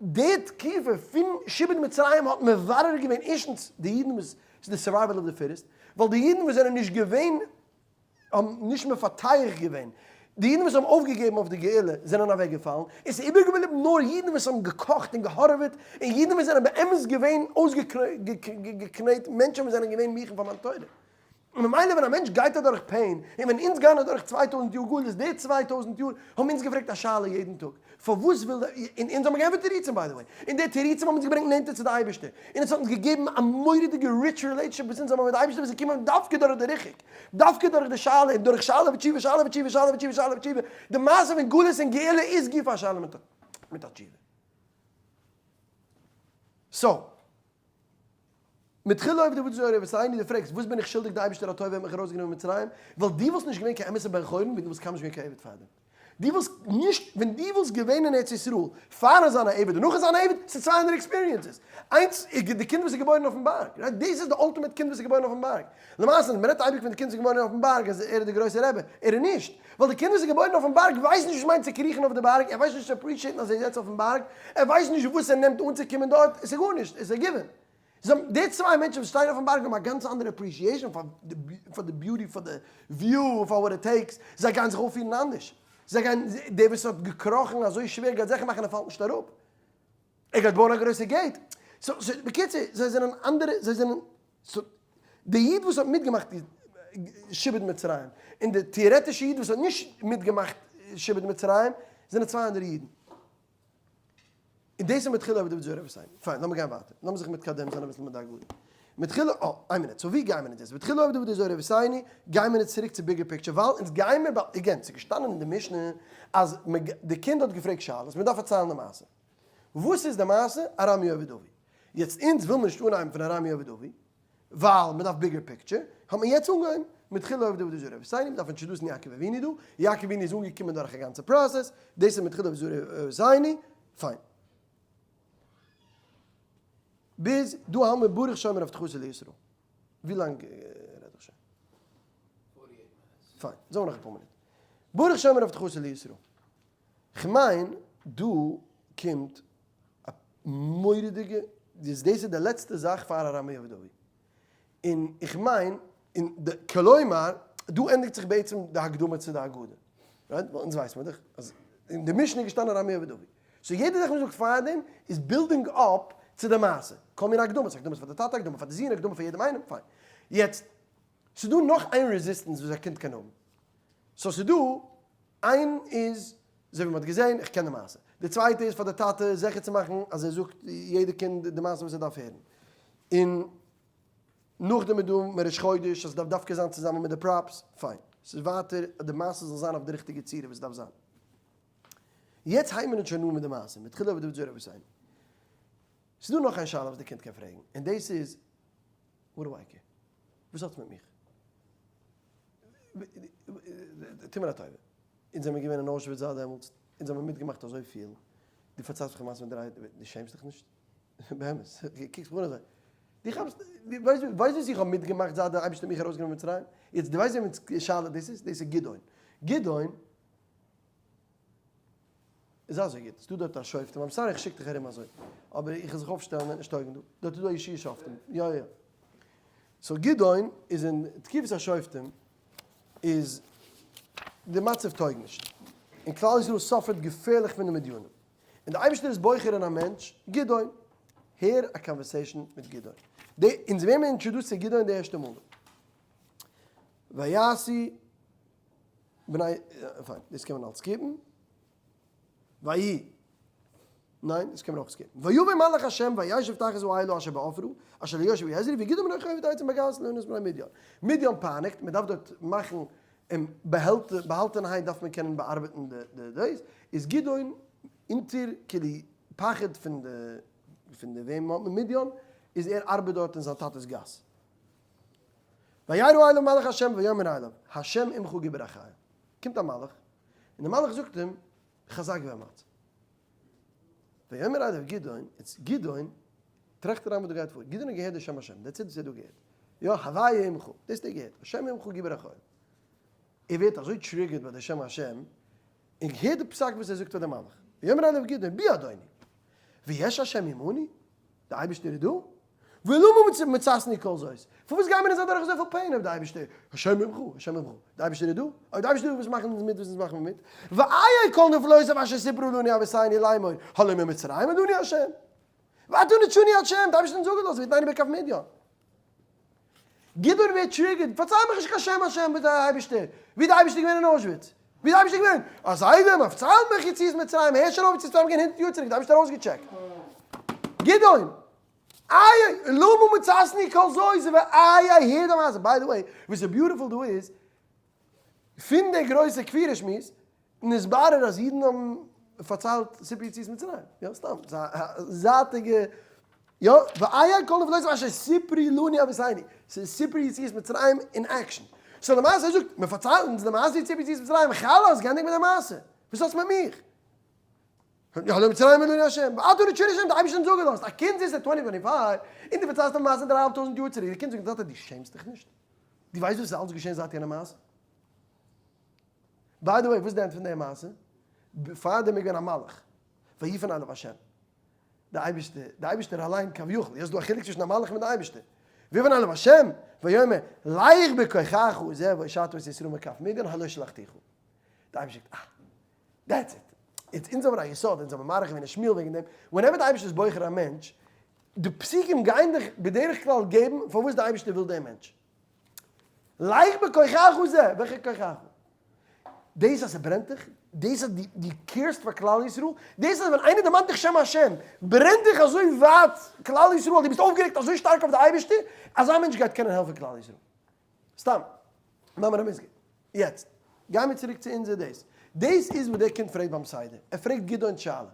די תקופה פון שעבוד מצרים האט מברר געווען, ערשטנס, די אידן וואס, ס'איז די survival of the fittest, ווייל די אידן וואס זענען נישט געווען, האבן נישט מפתח געווען, די אידן וואס האבן אויפגעגעבן אויף די גאולה זענען אוועקגעפאלן, עס איז איבערגעבליבן נאר אידן וואס האבן געקאכט און געהארעוועט, און אידן וואס זענען באמת געווען אויסגעקנעט מענטשן וואס זענען געווען מוכן פאר מיין תורה. און ממילא ווען א מענטש גייט אדורך pain, און ווען אונז גייען אדורך 2000 יאר גלות, די 2000 יאר האבן אונז געפרעגט א שאלה יעדן טאג, פארוואס וויל דער, און אונז האבן געענטפערט תירוצים by the way, און די תירוצים האבן אונז געברענגט נענטער צו די אייבערשטער, און עס האט אונז געגעבן א מורא'דיגע rich relationship וואס אונז האבן מיט די אייבערשטער וואס איז געקומען דווקא דורך די ריחוק, דווקא דורך די שאלה, און דורך שאלה ותשובה, שאלה ותשובה, שאלה ותשובה, שאלה ותשובה, די מעשה פון גלות און גאולה איז גופא א שאלה מיט א תשובה. so. מתחילה עובדי עבודה זרה רבותינו, דו פרעגסט וואס בין איך שולדיג די אייבערשטער א טובה ער האט מיך ארויסגענומען ממצרים, ווייל דו וואלסט נישט געווען קיין אמת'ע בן חורין ווען דו וואלסט קיינמאל נישט געווען קיין עבד פארדעם. דו וואלסט נישט, ווען דו וואלסט געווען אין ארץ ישראל פארן זיין א עבד און נאכן זיין א עבד, ס'איז צוויי אנדערע experiences. איינס איז די קינד וואס איז געבוירן אויפן בארג, right? דאס איז די ultimate קינד וואס איז געבוירן אויפן בארג. למעשה, מ'רעדט אייביג פון די קינד וואס איז געבוירן אויפן בארג אז ער איז די גרויסע רבי, ער איז נישט. ווייל די קינד וואס איז געבוירן אויפן בארג ווייסט נישט וואס מיינט צו קריכן אויף די בארג, ער ווייסט נישט צו appreciate ן אז ער איז יעצט אויפן בארג, ער ווייסט נישט וואס ער נעמט אנצוקומען דארט, עס איז גארנישט, עס איז א given. זיי האבן, די צוויי מענטשן וואס שטייען אויפן בארג האבן א גאנץ אנדערע appreciation פאר די beauty, פאר די view, פאר what it takes, זיי גייען זיך אויפפירן אנדערש. זיי גייען, דער וואס האט געקראכן אזוי שווער גייט זיכער מאכן ער פאלט נישט אראפ. ער גייט בויען א גרויסע gate. so, so, בקיצור, זיי זענען אנדערע, זיי זענען, so, די איד וואס האט מיטגעמאכט שעבוד מצרים, און די טעארעטישע איד וואס האט נישט מיטגעמאכט שעבוד מצרים, זענען צוויי אנדערע אידן. און דאס איז מתחילה עובדי עבודה זרה רבותינו. פיין, לאמיר גיין ווייטער. לאמיר זיך מתקדם זיין אביסל מיט די הגדה. מתחילה, אה, איין מינוט, so ווי גייען מיר אונז יעצט? מתחילה עובדי עבודה זרה רבותינו, גייען מיר יעצט צוריק צו bigger picture, ווייל אונז גייען מיר באלד, again, ס'איז געשטאנען אין די משנה אז די קינד האט געפרעגט שאלות, מען דארף פארציילן די מעשה. וואס איז די מעשה? ארמי אובד אבי. יעצט אונז וויל מיר נישט אנהייבן פון ארמי אובד אבי, ווייל מען דארף bigger picture, האט מען יעצט אנגעהויבן מתחילה עובדי עבודה זרה רבותינו, מען דארף introduce ן יעקב אבינו דא, יעקב אבינו איז אנגעקומען דורך א גאנצע פראסעס, דאס איז מתחילה עובדי עבודה זרה רבותינו, פיין. ביז דא האלט מיר ברוך שומר הבטחתו לישראל. ווי לאנג רעד איך שוין? פיין, זאג נאך אפאר מינוט. ברוך שומר הבטחתו לישראל. כ'מיין דא קומט א מורא'דיגע, דאס איז די לעצטע זאך פאר ארמי אובד אבי. און איך מיין, און די, כלומר, דא ענדיגט זיך בעצם די הקדמה צו די הגדה. right? ווייל אונז ווייסן מיר דאך אז אין די משנה איז געשטאנען ארמי אובד אבי. so יעדע זאך וואס מ'זאגט פארדעם איז building up צו די מעשה. כל מיני הקדמות, הקדמות פאר די טאטע, הקדמה פאר די זון, הקדמה פאר יעדעם איינעם, פיין. יעצט, ס'איז דא נאך איין resistance וואס א קינד קען האבן. so ס'איז דא איין איז, אזוי ווי מ'האט געזען, איך קען די מעשה. די צווייטע איז פאר די טאטע זיכער צו מאכן אז ער זאגט יעדע קינד די מעשה וואס ער דארף הערן. און נאכדעם איז דא מראש חודש אז ס'דארף דווקא זיין צוזאמען מיט די props, פיין. ס'איז ווייטער אז די מעשה זאל זיין אויף די ריכטיגע צורה ווי ס'דארף זיין. יעצט הייבן מיר אונז שוין אן מיט די מעשה, מתחילה עבודה זרה רבותינו. ס'איז דא נאך איין שאלה וואס די קינד קען פרעגן, און דאס איז, what do I care? וואס האטס מיט מיך? טו מיר א טובה, אונז זעמיר געווען אין אוישוויץ זייט דעמאלטס, אונז האמיר מיטגעמאכט אזויפיל, דו פארציילסט מיך א מעשה מיט דריי, דו שעמסט דיך נישט? באמת, קוקסט מיך אן אזוי, דו כאפסט, דו ווייסט וואס איך האב מיטגעמאכט זייט דער אייבערשטער האט מיך ארויסגענומען פון מצרים? יעצט דו ווייסט וועמענס שאלה דאס איז? דאס איז גדעון. גדעון איז אזוי גוט, ס'דא דארט א שופטים, I'm sorry איך שיק דיך ארום אזוי, אבער איך וועל זיך אויפשטעלן וועט נישט טויגן דא, דארט איז דא א ישועה שופטים, יא יא. so גדעון איז אין תקופת השופטים איז די מצב טויג נישט, און כלל ישראל suffer ט געפערליך פון די מדינים, און די אייבערשטער איז בוחר אין א מענטש, גדעון, הער א conversation מיט גדעון, די אונז ווערן מיר introduced צו גדעון די ערשטע מאל דא, ויעשו בני, פיין, דאס קען מען אלץ skip ן. ויהי. ניין, דאס קען מען אויך skip ן. ויבא מלאך השם וישב תחת האלה אשר בעפרה, אשר ליואש אביעזרי, וגדעון בן חובד העצים בגת לעונת בני מדין. מדין פייניגט, מען דארף דארט מאכן און באהאלטענהייט דארף מען קענען באארבעטן די דאס, איז גדעון אונטער כאילו פחד פון די פון די וועם האט מען מדין, איז ער ארבעט דארט אין זיין טאטע'ס גאס. וירא אליו מלאך השם ויאמר אליו, השם עמך גיבור החיל. קומט א מלאך, און דער מלאך זאגט אים, חזק ואמץ. ויאמר אליו גדעון, איצט גדעון, טראכט אריין וואס דא גייט פאר, גדעון האט געהערט די שם השם, that's it וואס ער האט דא געהערט. יא, הוויה עמך, דאס האט ער געהערט, השם עמך גיבור החיל. ער ווערט אזוי triggered ביי די שם השם, און הערט די פסק וואס ער זאגט פאר די מלאך. ויאמר אליו גדעון, בי אדוני, ויש השם עמנו? די אייבערשטער איז דא? ולמה מצאתנו כל זאת? פארוואס גייען מיר אונז אדורך אזויפיל pain אויב די אייבערשטער, השם עמך, השם עמך, די אייבערשטער איז דא? אויב די אייבערשטער איז דא וואס מאכן אונז מיט וואס אונז מאכן מיר מיט? ואיה כל נפלאותיו אשר סיפרו לנו אבותינו לאמור, הלא ממצרים העלנו השם? ועתה נטשנו השם, די אייבערשטער האט אונז אפגעלאזט, ויתננו בכף מדין. גדעון ווערט triggered, פארצייל מיך נישט קיין שם השם מיט די אייבערשטער, ווי די אייבערשטער איז געווען אין אוישוויץ, ווי די אייבערשטער איז געווען, א זיידע, מען פארציילט מיך יציאת מצרים, הער שוין אויף יציאת מצרים געווען הונדערט יאר צוריק, די אייבערשטער האט ארויסגעטשעקט. גדעון, איי למה מצאתנו כל זאת, איי איי הער די מעשה, by the way, וואס איז beautiful דא איז, פון די גרויסע כפירה שמועס, נתברר אז אידן האבן פארציילט סיפור יציאת מצרים, יא סתם, זייטיגע, יא, ואיה כל נפלאות אשר סיפרו לנו אבותינו, ס'איז סיפור יציאת מצרים אין action. so למעשה ער זאגט, מען פארציילט אונז די מעשה יציאת מצרים, חלאס, געענדיגט מיט די מעשה, וואס האסט מיט מיך? הלא ממצרים העלנו השם, ועתה נטשנו השם, די אייבערשטער האט אונז אפגעלאזט, א קינד זיצט at 2025, און דו פארציילסט א מעשה דריי אהאלב טויזנט יאר צוריק, די קינד זאגט, טאטע דו שעמסט דיך נישט? דו ווייסט וואס איז אלץ געשען זייט יענע מעשה? by the way, וואס איז די end פון די מעשה? פאר דעם איז געווען א מלאך, ויפן אליו השם, די אייבערשטער, די אייבערשטער אליין כביכול, יעצט איז דא א חילוק צווישן א מלאך מיט די אייבערשטער, ויפן אליו השם, ויאמר, לך בכוחך זה והושעת את ישראל מכף מדין הלא שלחתיך. די אייבערשטער זאגט, אה, that's it. יעצט אונז האבן א יסוד, אונז האבן מאריך געווען אין שמואל וועגן דעם, whenever די אייבערשטער איז בוחר א מענטש, די פסוקים גייען דיך בדרך כלל געבן פארוואס די אייבערשטער וויל דעם מענטש. לך בכוחך זה, וועלכע כוחך? דאס אז ס'ברענט דיך? דאס אז דו care סט פאר כלל ישראל? דאס אז ווען איינער דערמאנט דיך שם השם ברענט דיך אזוי ווייט כלל ישראל, דו ביסט אויפגערעגט אזוי שטארק אויף די אייבערשטער, אזא מענטש גייט קענען העלפן כלל ישראל. סתם, מאמר המוסגר. יעצט, גיימיר צוריק צו אונזער דאס. דאס איז וואס דער קינד פרעגט ביים סדר. ער פרעגט גדעון שאלה.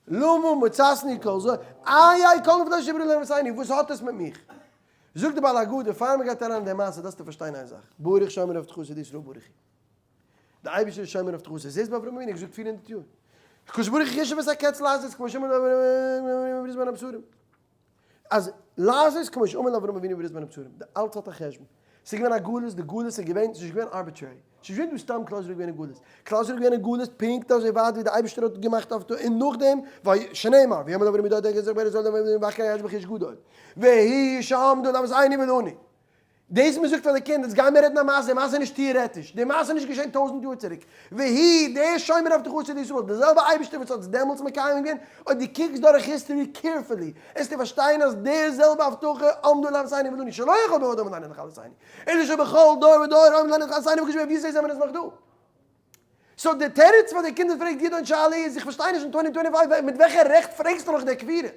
למה מצאתנו כל זאת, איי איי כל נפלאות שסיפרו לנו אבותינו, וואס האט עס מיט מיך? זאגט די בעל הגדה, פאר מען גייט אריין אין די מעשה דארפסטו פארשטיין איין זאך, ברוך שומר הבטחתו לישראל ברוך הוא. די אייבערשטער איז שומר הבטחתו, זעסט ביי אברהם אבינו געזאגט 400 יאר. הקדוש ברוך הוא חישב את הקץ לעשות כמו שאמר לאברהם אבינו בברית בין הבתרים. אז לעשות כמו שאמר לאברהם אבינו בברית בין הבתרים, די אלץ האט א חשבון. ס'איז געווען א גלות, די גלות איז געווען, ס'איז נישט געווען arbitrary. ס'איז נישט געווען דא סתם כלל ישראל געווען אין גלות. כלל ישראל איז געווען אין גלות פונקט אזוי ווייט ווי די אייבערשטער האט געמאכט אויף און נאכדעם, שנאמר, ויאמר לאברהם ידוע דרך זיך בארץ אדם ואחרי ישבך איש גדול. והיא שעמדו לאבותינו ולנו. דאס מען זאגט פאר די קינד, יעצט גיימיר רעדן א מעשה, די מעשה איז נישט טעארעטיש, די מעשה איז נישט געשען טויזנט יאר צוריק, והיא, דער שומר הבטחתו לישראל, דער זעלבער אייבערשטער וואס האט עס דעמאלטס מקיים געווען, אויב דו קוקסט דורך history carefully, וועסטו פארשטיין אז די זעלבע הבטחה עמדה לאבותינו ולנו, שלא יכול בעוד עמדה לנחלתנו, אלא שבכל דור ודור עומד לנחלתנו וכשבע, וויאזוי זעמיר אונז נאך דא? so די תירוץ פאר די קינד וואס פרעגט גדעון שאלה איז, איך פארשטיי נישט אין twenty twenty five מיט וועלכע רעכט פרעגסטו נאך די כפירה?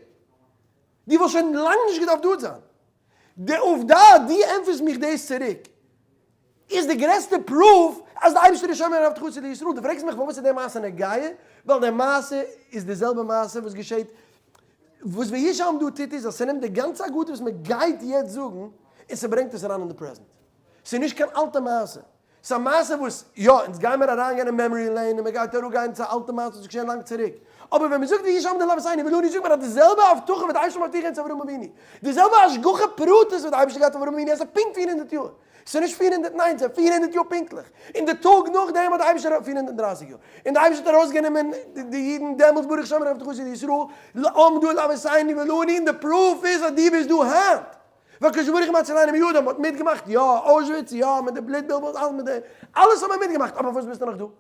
דו וואלסט שוין לאנג נישט געדארפט דא זיין. די עובדה אז דו ענטפערסט מיך דאס צוריק איז די גרעסטע proof אז די אייבערשטער איז שומר הבטחתו לישראל. דו פרעגסט מיך פארוואס איז די מעשה נוגע? ווייל די מעשה איז די זעלבע מעשה וואס געשעט וואס והוא שעמדה טוט איז אז ס'נעמט די גאנצע הגדה וואס מ'גייט יעצט זאגן און ס'ברענגט עס אריין אין די present. ס'איז נישט קיין אלטע מעשה. ס'איז א מעשה וואס, יא, אונז גיימער אריינגיין אין memory lane און מ'גייט אראפגיין צו א אלטע מעשה וואס איז געשען לאנג צוריק. אבער ווען מ'זאגט והוא שעמדה לאבותינו ולנו זאגט מען אז די זעלבע הבטחה וואס די אייבערשטער האט מבטיח געווען צו אברהם אבינו, די זעלבע השגחה פרטית וואס די אייבערשטער געהאט אויף אברהם אבינו אז ס'איז פונקט 400 יאר. ס'איז נישט 409, ס'איז 400 יאר פונקטליך. און די טאג נאכדעם האט די אייבערשטער, 430 יאר. און די אייבערשטער האט ארויסגענומען די אידן דעמאלטס ברוך שומר הבטחתו לישראל, לעמדה לאבותינו ולנו, און די proof איז אז דו ביסט דא היינט. והקדוש ברוך הוא מצילנו מידם האט מיטגעמאכט, יא, אוישוויץ, יא, מיט די בלוט בלבול, אלעס מיט די, אלעס האט מען מיטגעמאכט, אבער פארוואס ביסטו נאך דא? און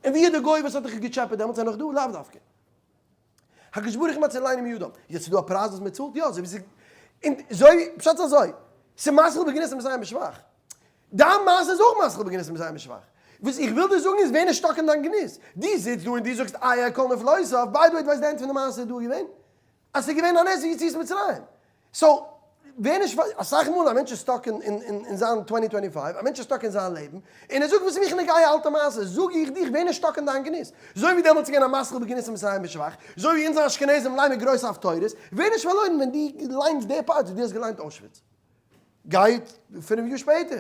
ווי איז די גוי וואס האט דיך געטשעפעט דעמאלטס, איז ער נאך דא? לאו דווקא. הקדוש ברוך הוא מצילנו מידם, יעצט איז דא א פרייז וואס מען צאלט, יא, אזוי ווי ס'איז, און אזוי, פשט איז אזוי, ס'איז מתחיל בגנות ומסיים בשבח. דיין מעשה איז אויך מתחיל בגנות ומסיים בשבח. וואס איך וויל דיר זאגן איז ווער איז stuck אין דיין גנות? דו זיצט דא און דו זאגסט איה כל נפלאותיו, by the way דו ווייסט די end פון די מעשה איז דא געווען? אז ס'איז געווען א נס ווי יציאת מצרים. so, ווער נישט פאר, אסאך מאל א מענטש איז stuck אין זיין twenty twenty five, א מענטש איז stuck אין זיין לעבן, און ער זאגט וואס איז מיך נוגע אלטע מעשה, זאג איך דיך ווער נישט stuck אין דיין גנות. אזוי ווי דעמאלטס איז געווען א מתחיל בגנות ומסיים בשבח, אזוי ווי אונזער אשכנזים ליינען גרויסע הפטורות, ווער נישט פארלוירן ווען דו ליינסט די part וואס דו האסט געליינט אוישוויץ. גיי פינף יאר שפעטער.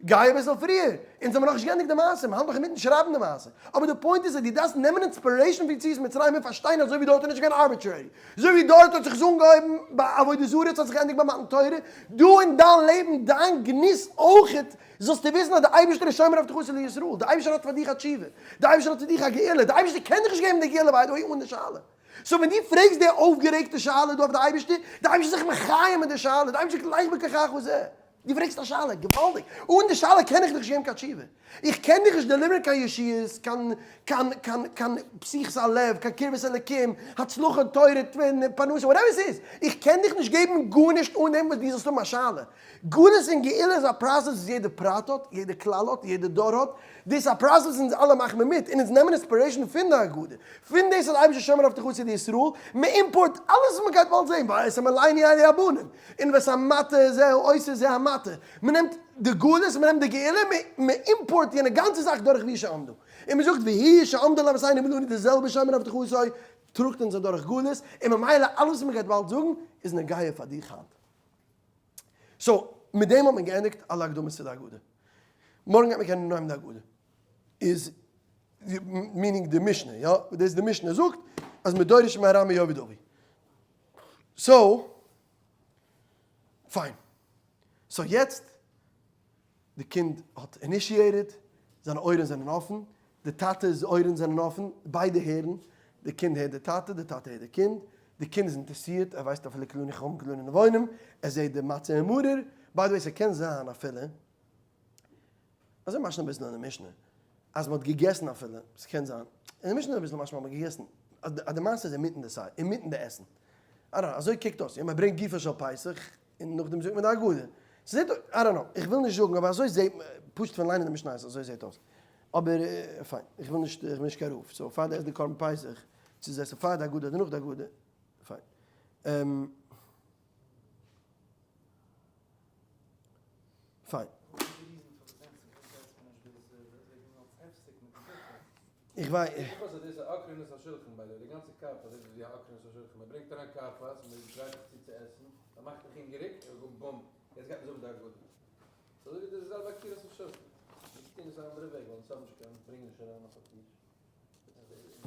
גיי אביסל פריער, אונז האבן נאכנישט געענדיגט די מעשה, מ'האלט נאך אינמיטן שרייבן די מעשה, אבער די point איז אז דו דארפסט נעמען inspiration פון יציאת מצרים און פארשטיין אזוי ווי דארט איז נישט געווען arbitrary, אזוי ווי דארט האט זיך עס אנגעהויבן ביי עבודה זרה, עס האט זיך געענדיגט ביי מתן תורה, דא אין דיין לעבן, דיין גנות אויכעט, זאלסטו וויסן אז די אייבערשטער איז שומר הבטחתו לישראל, די אייבערשטער האט פאר דיך א תשובה, די אייבערשטער האט פאר דיך א גאולה, די אייבערשטער קען דיך נישט געבן די גאולה by the way אן די שאלה. so ווען דו פרעגסט די אויפגערעגטע שאלה דא אויף די אייבערשטער, די אייבערשטער איז זיך מחיה מיט די שאלה, די אייבערשטער גלייכט בכחך הזה. דו פרעגסט א שאלה, געוואלדיג! אן די שאלה קען איך דיך נישט געבן קיין תשובה. איך קען דיך נישט deliver ן קיין ישועות, קיין קיין קיין קיין פתיחת הלב, קיין קרבת אלוקים, הצלחה, תורה, תפילין, פרנסה, whatever ס'איז. איך קען דיך נישט געבן גארנישט אן דעם וואס דו זאלסט האבן א שאלה. גלות און גאולה איז א process וואס יעדע פרט האט, יעדע כלל האט, יעדע דור האט. דאס איז א process וואס אונז אלע מאכן מיר מיט, און אונז נעמען inspiration פון די הגדה. פון דאס אז אייבערשטער שומר הבטחתו לישראל, מען import אלעס וואס מען גייט באלד זען, ואת עמלינו אלו הבנים, און ואת המטה זה העושה זה המטה, מען נעמט די גלות מען נעמט די גאולה, מען import יענע גאנצע זאך דורך והוא שעמדה, און מען זאגט והוא שעמדה לאבותינו ולנו די זעלבע שומר הבטחתו טראגט אונז אדורך גלות, און ממילא אלעס וואס מען גייט באלד זאגן איז נוגע פאר דיך היינט. so, מיט דעם האט מען געענדיגט אלע הקדמות צו די הגדה. מארגן גייט מען קענען אנהייבן די הגדה. איז meaning די משנה, יא? דאס די משנה זאגט אז מדורש מהר"ם יעבוד אבי. so, פיין. so יעצט, די קינד האט initiated, זיינע אויערן זענען אפן, די טאטע'ס אויערן זענען אפן, ביידע הערן, די קינד הערט די טאטע, די טאטע הערט די קינד, די קינד איז אינטערסירט, ער ווייסט אפילו כולנו חכמים כולנו נבונים, ער זעט די מצה און מרור, by the way ס'קען זיין אפילו, אזוי משמע אביסל אין די משנה, אז מ'האט געגעסן אפילו, ס'קען זיין, אין די משנה איז אביסל משמע אז מ'האט געגעסן, אז די מעשה איז אינמיטן די סיי, אינמיטן די עסן. I don't know, אזוי קוקט אויס, יא מ'ברענגט גופה של פסח, און נאכדעם זאגט מען די הגדה. ס'זעט אויס, I don't know, איך וויל נישט זאגן, אבער אזוי זעט, פשוט פון ליינען די משניות אזוי זעט אויס. אבער פיין, איך וויל נישט, איך בין נישט קיין רב, so פאר די עסט די קרבן פסח, צו זעסט פאר די הגדה אדער נאך די הגדה, פיין. פיין. איך וויי.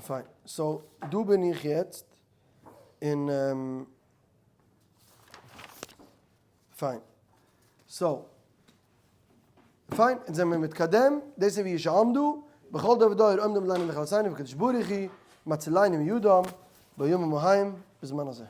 פיין. so דא בין איך יעצט אין. פיין. so. פיין, אונז זעמיר מתקדם, דאס איז והוא שעמדה, בכל דור ודור עומדים לנו לכלותינו והקדוש ברוך הוא מצילנו מידם בימים ההם בזמן הזה.